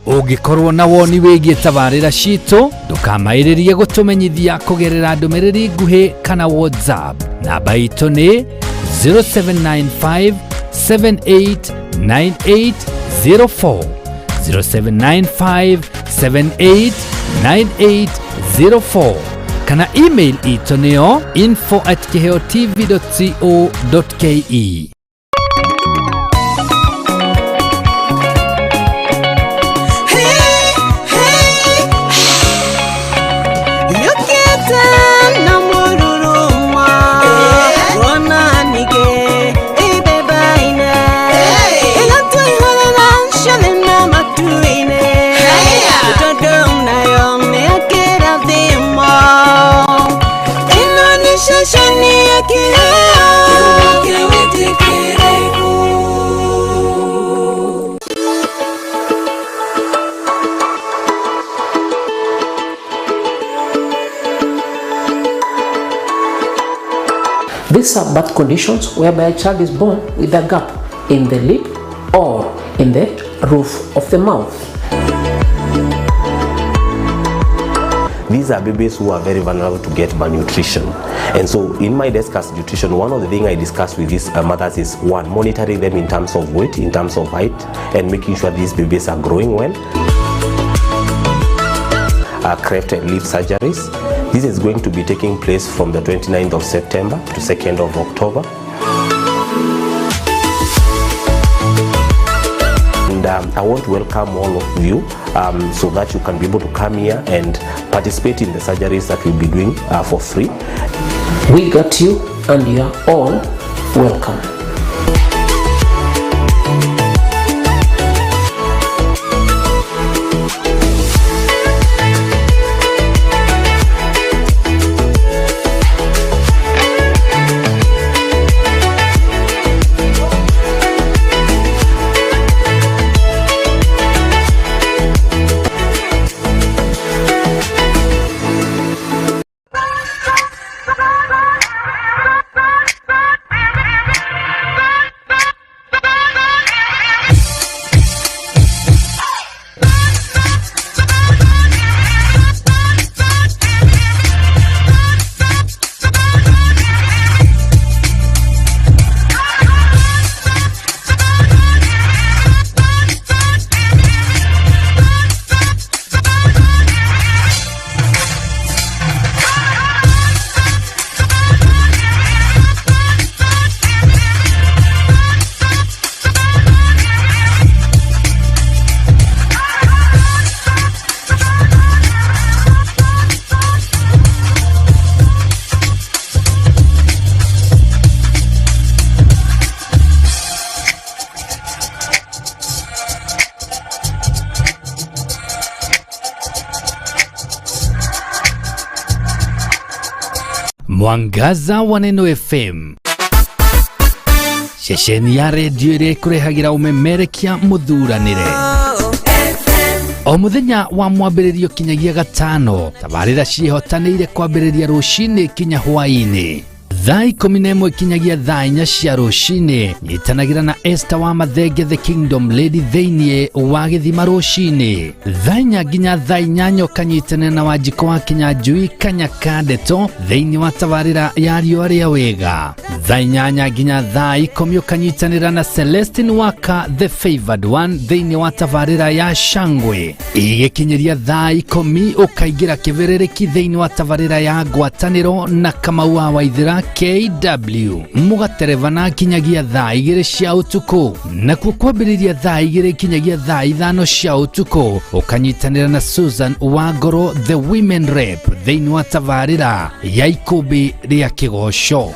Ũngĩkorwo na woni wĩgiĩ tabarĩra citũ, ndũkamaĩrĩrie gũtũmenyithia kũgerera ndũmĩrĩri nguhĩ kana WhatsApp. Namba itũ nĩ 0795 789804, 0795 789804, kana email itũ nĩyo info@kiheotv.co.ke. These are birth conditions whereby a child is born with a gap in the lip or in the roof of the mouth. These are babies who are very vulnerable to get malnutrition. And so in my desk as nutrition, one of the things I discuss with these mothers is, one, monitoring them in terms of weight, in terms of height, and making sure these babies are growing well. Cleft and lip surgeries. This is going to be taking place from the 29th of September to 2nd of October. And I want to welcome all of you so that you can be able to come here and participate in the surgeries that we'll be doing for free. We got you, and you are all welcome. Mwangaza wa Neno FM, ceceni ya redio ĩrĩa ĩkũrehagĩra ũmemerekia mũthuranĩre o mũthenya wa mwambĩrĩrio kinyagia gatano. Tabarĩra ciĩhotanĩire kwambĩrĩria rũcinĩ kinya hwaĩ-inĩ thaa 11 kinyagia thaa 4 cia rũcinĩ. Nyitanagĩra na Esther wa Mathenge the Kingdom Lady thĩinĩ wa gĩthima rũcinĩ thaa 4 nginya thaa 8, ũkanyitanĩra na Wanjikũ wa Kinyanjui Kanyaka Ndeto thĩinĩ wa tabarĩra ya riũa rĩa wega. Thaa 8 nginya thaa 10 ũkanyitanĩra na Celestine Waka the Favored One thĩinĩ wa tabarĩra ya Shangwe. Igĩkinyĩria thaa 10 ũkaingĩra kĩbĩrĩrĩki thĩinĩ wa tabarĩra ya ngwatanĩro na Kamau wa Waithĩra KW, mũgaterevana kinyagia thaa 2 cia ũtukũ. Nakuo kwambĩrĩria thaa 2 kinyagia thaa 5 cia ũtukũ ũkanyitanĩra na Susan Wangoro the Women Rep thĩinĩ wa tabarĩra ya ikũmbĩ rĩa kĩgoco.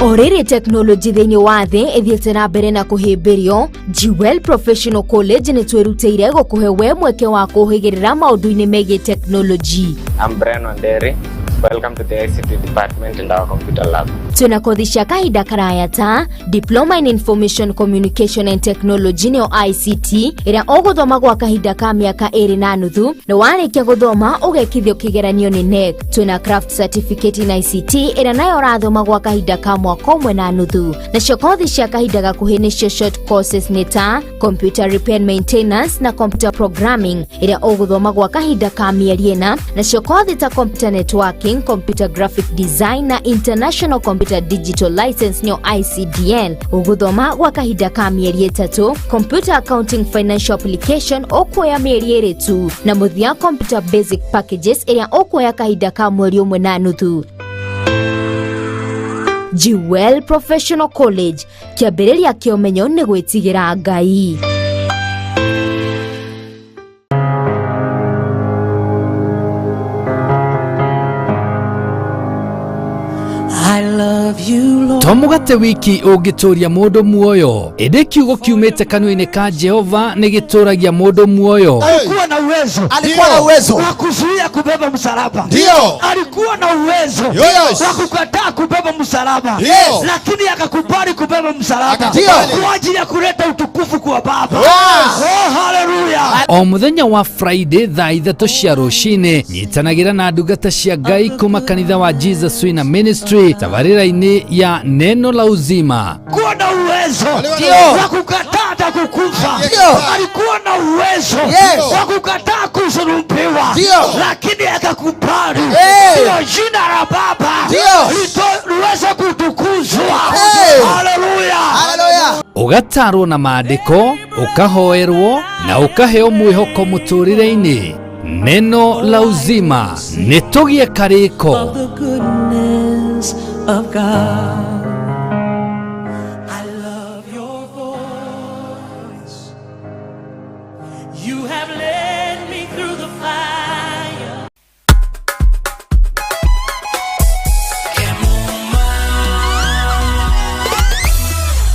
O rĩrĩ tekinoronjĩ thĩinĩ wa thĩ ĩthiĩte na mbere na kũhĩmbĩrio, Jewel Professional College nĩ twĩrutĩire gũkũhe we mweke wa kũhĩgĩrĩra maũndũ-inĩ megiĩ tekinoronjĩ. I'm Brian Wanderi. Welcome to the ICT department and our computer lab. Twĩna kothi cia kahinda karaya ta Diploma in Information Communication and Technology nĩyo ICT, ĩrĩa ũgũthoma gwa kahinda ka mĩaka 2.5 na warĩkia gũthoma ũgekithio kĩgeranio nĩ KNEC. Twĩna Craft Certificate in ICT ĩrĩa nayo ũrathoma gwa kahinda ka mwaka 1.5. Nacio kothi cia kahinda gakuhĩ nĩcio short courses nĩ ta Computer Repair and Maintenance na Computer Programming ĩrĩa ũgũthoma gwa kahinda ka mĩeri 4. Nacio kothi ta Computer Networking, Computer Graphic Design na International Computer Digital License nĩyo ICDL ũgũthoma gwa kahinda ka mĩeri 3. Computer Accounting Financial Application ũkuoya mĩeri 2 tu, na mũthia Computer Basic Packages ĩrĩa ũkuoya kahinda ka mweri 1.5. Jewel Professional College, kĩambĩrĩria kĩa ũmenyo nĩ gwĩtigĩra Ngai. To mũgate wiki ũngĩtũria mũndũ muoyo, ĩndĩ kiugo kiumĩte kanua-inĩ ka Jehova nĩ gĩtũragia mũndũ muoyo. Alikuwa na uwezo, alikuwa na uwezo wa kuzuia kubeba msalaba. Ndio. Alikuwa na uwezo wa kukataa kubeba msalaba. Ndio. Lakini akakubali kubeba msalaba kwa ajili ya kuleta utukufu kwa Baba. Oh, haleluya. O mũthenya wa Friday thaa 3 cia rũcinĩ nyitanagĩra na ndungata cia Ngai kuma kanitha wa Jesus Winner Ministry tabarĩra-inĩ ya Neno la Uzima. Alikuwa na uwezo wa kukataa hata kukufa. Alikuwa na uwezo wa kukataa kusulubiwa, lakini akakubali ndio jina la Baba liweze kutukuzwa. Haleluya. Haleluya. Ũgatarwo na maandĩko, ũkahoerwo na ũkaheo mwĩhoko mũtũrĩre-inĩ. Neno la Uzima nĩ tũgĩe karĩko. The goodness of God. I love your voice. You have led me through the fire.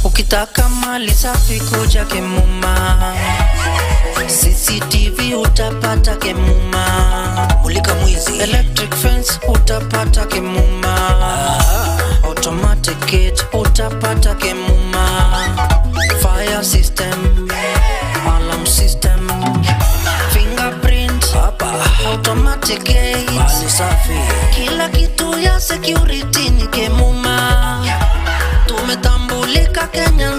Ukitaka mali safi kuja Kemuma, CCTV utapata Kemuma, mulika mwizi, electric fence utapata Kemuma, automatic gate utapata Kemuma, fire system, alarm system, fingerprint, automatic gate, mali safi, kila kitu ya security ni Kemuma. Tumetambulika Kenya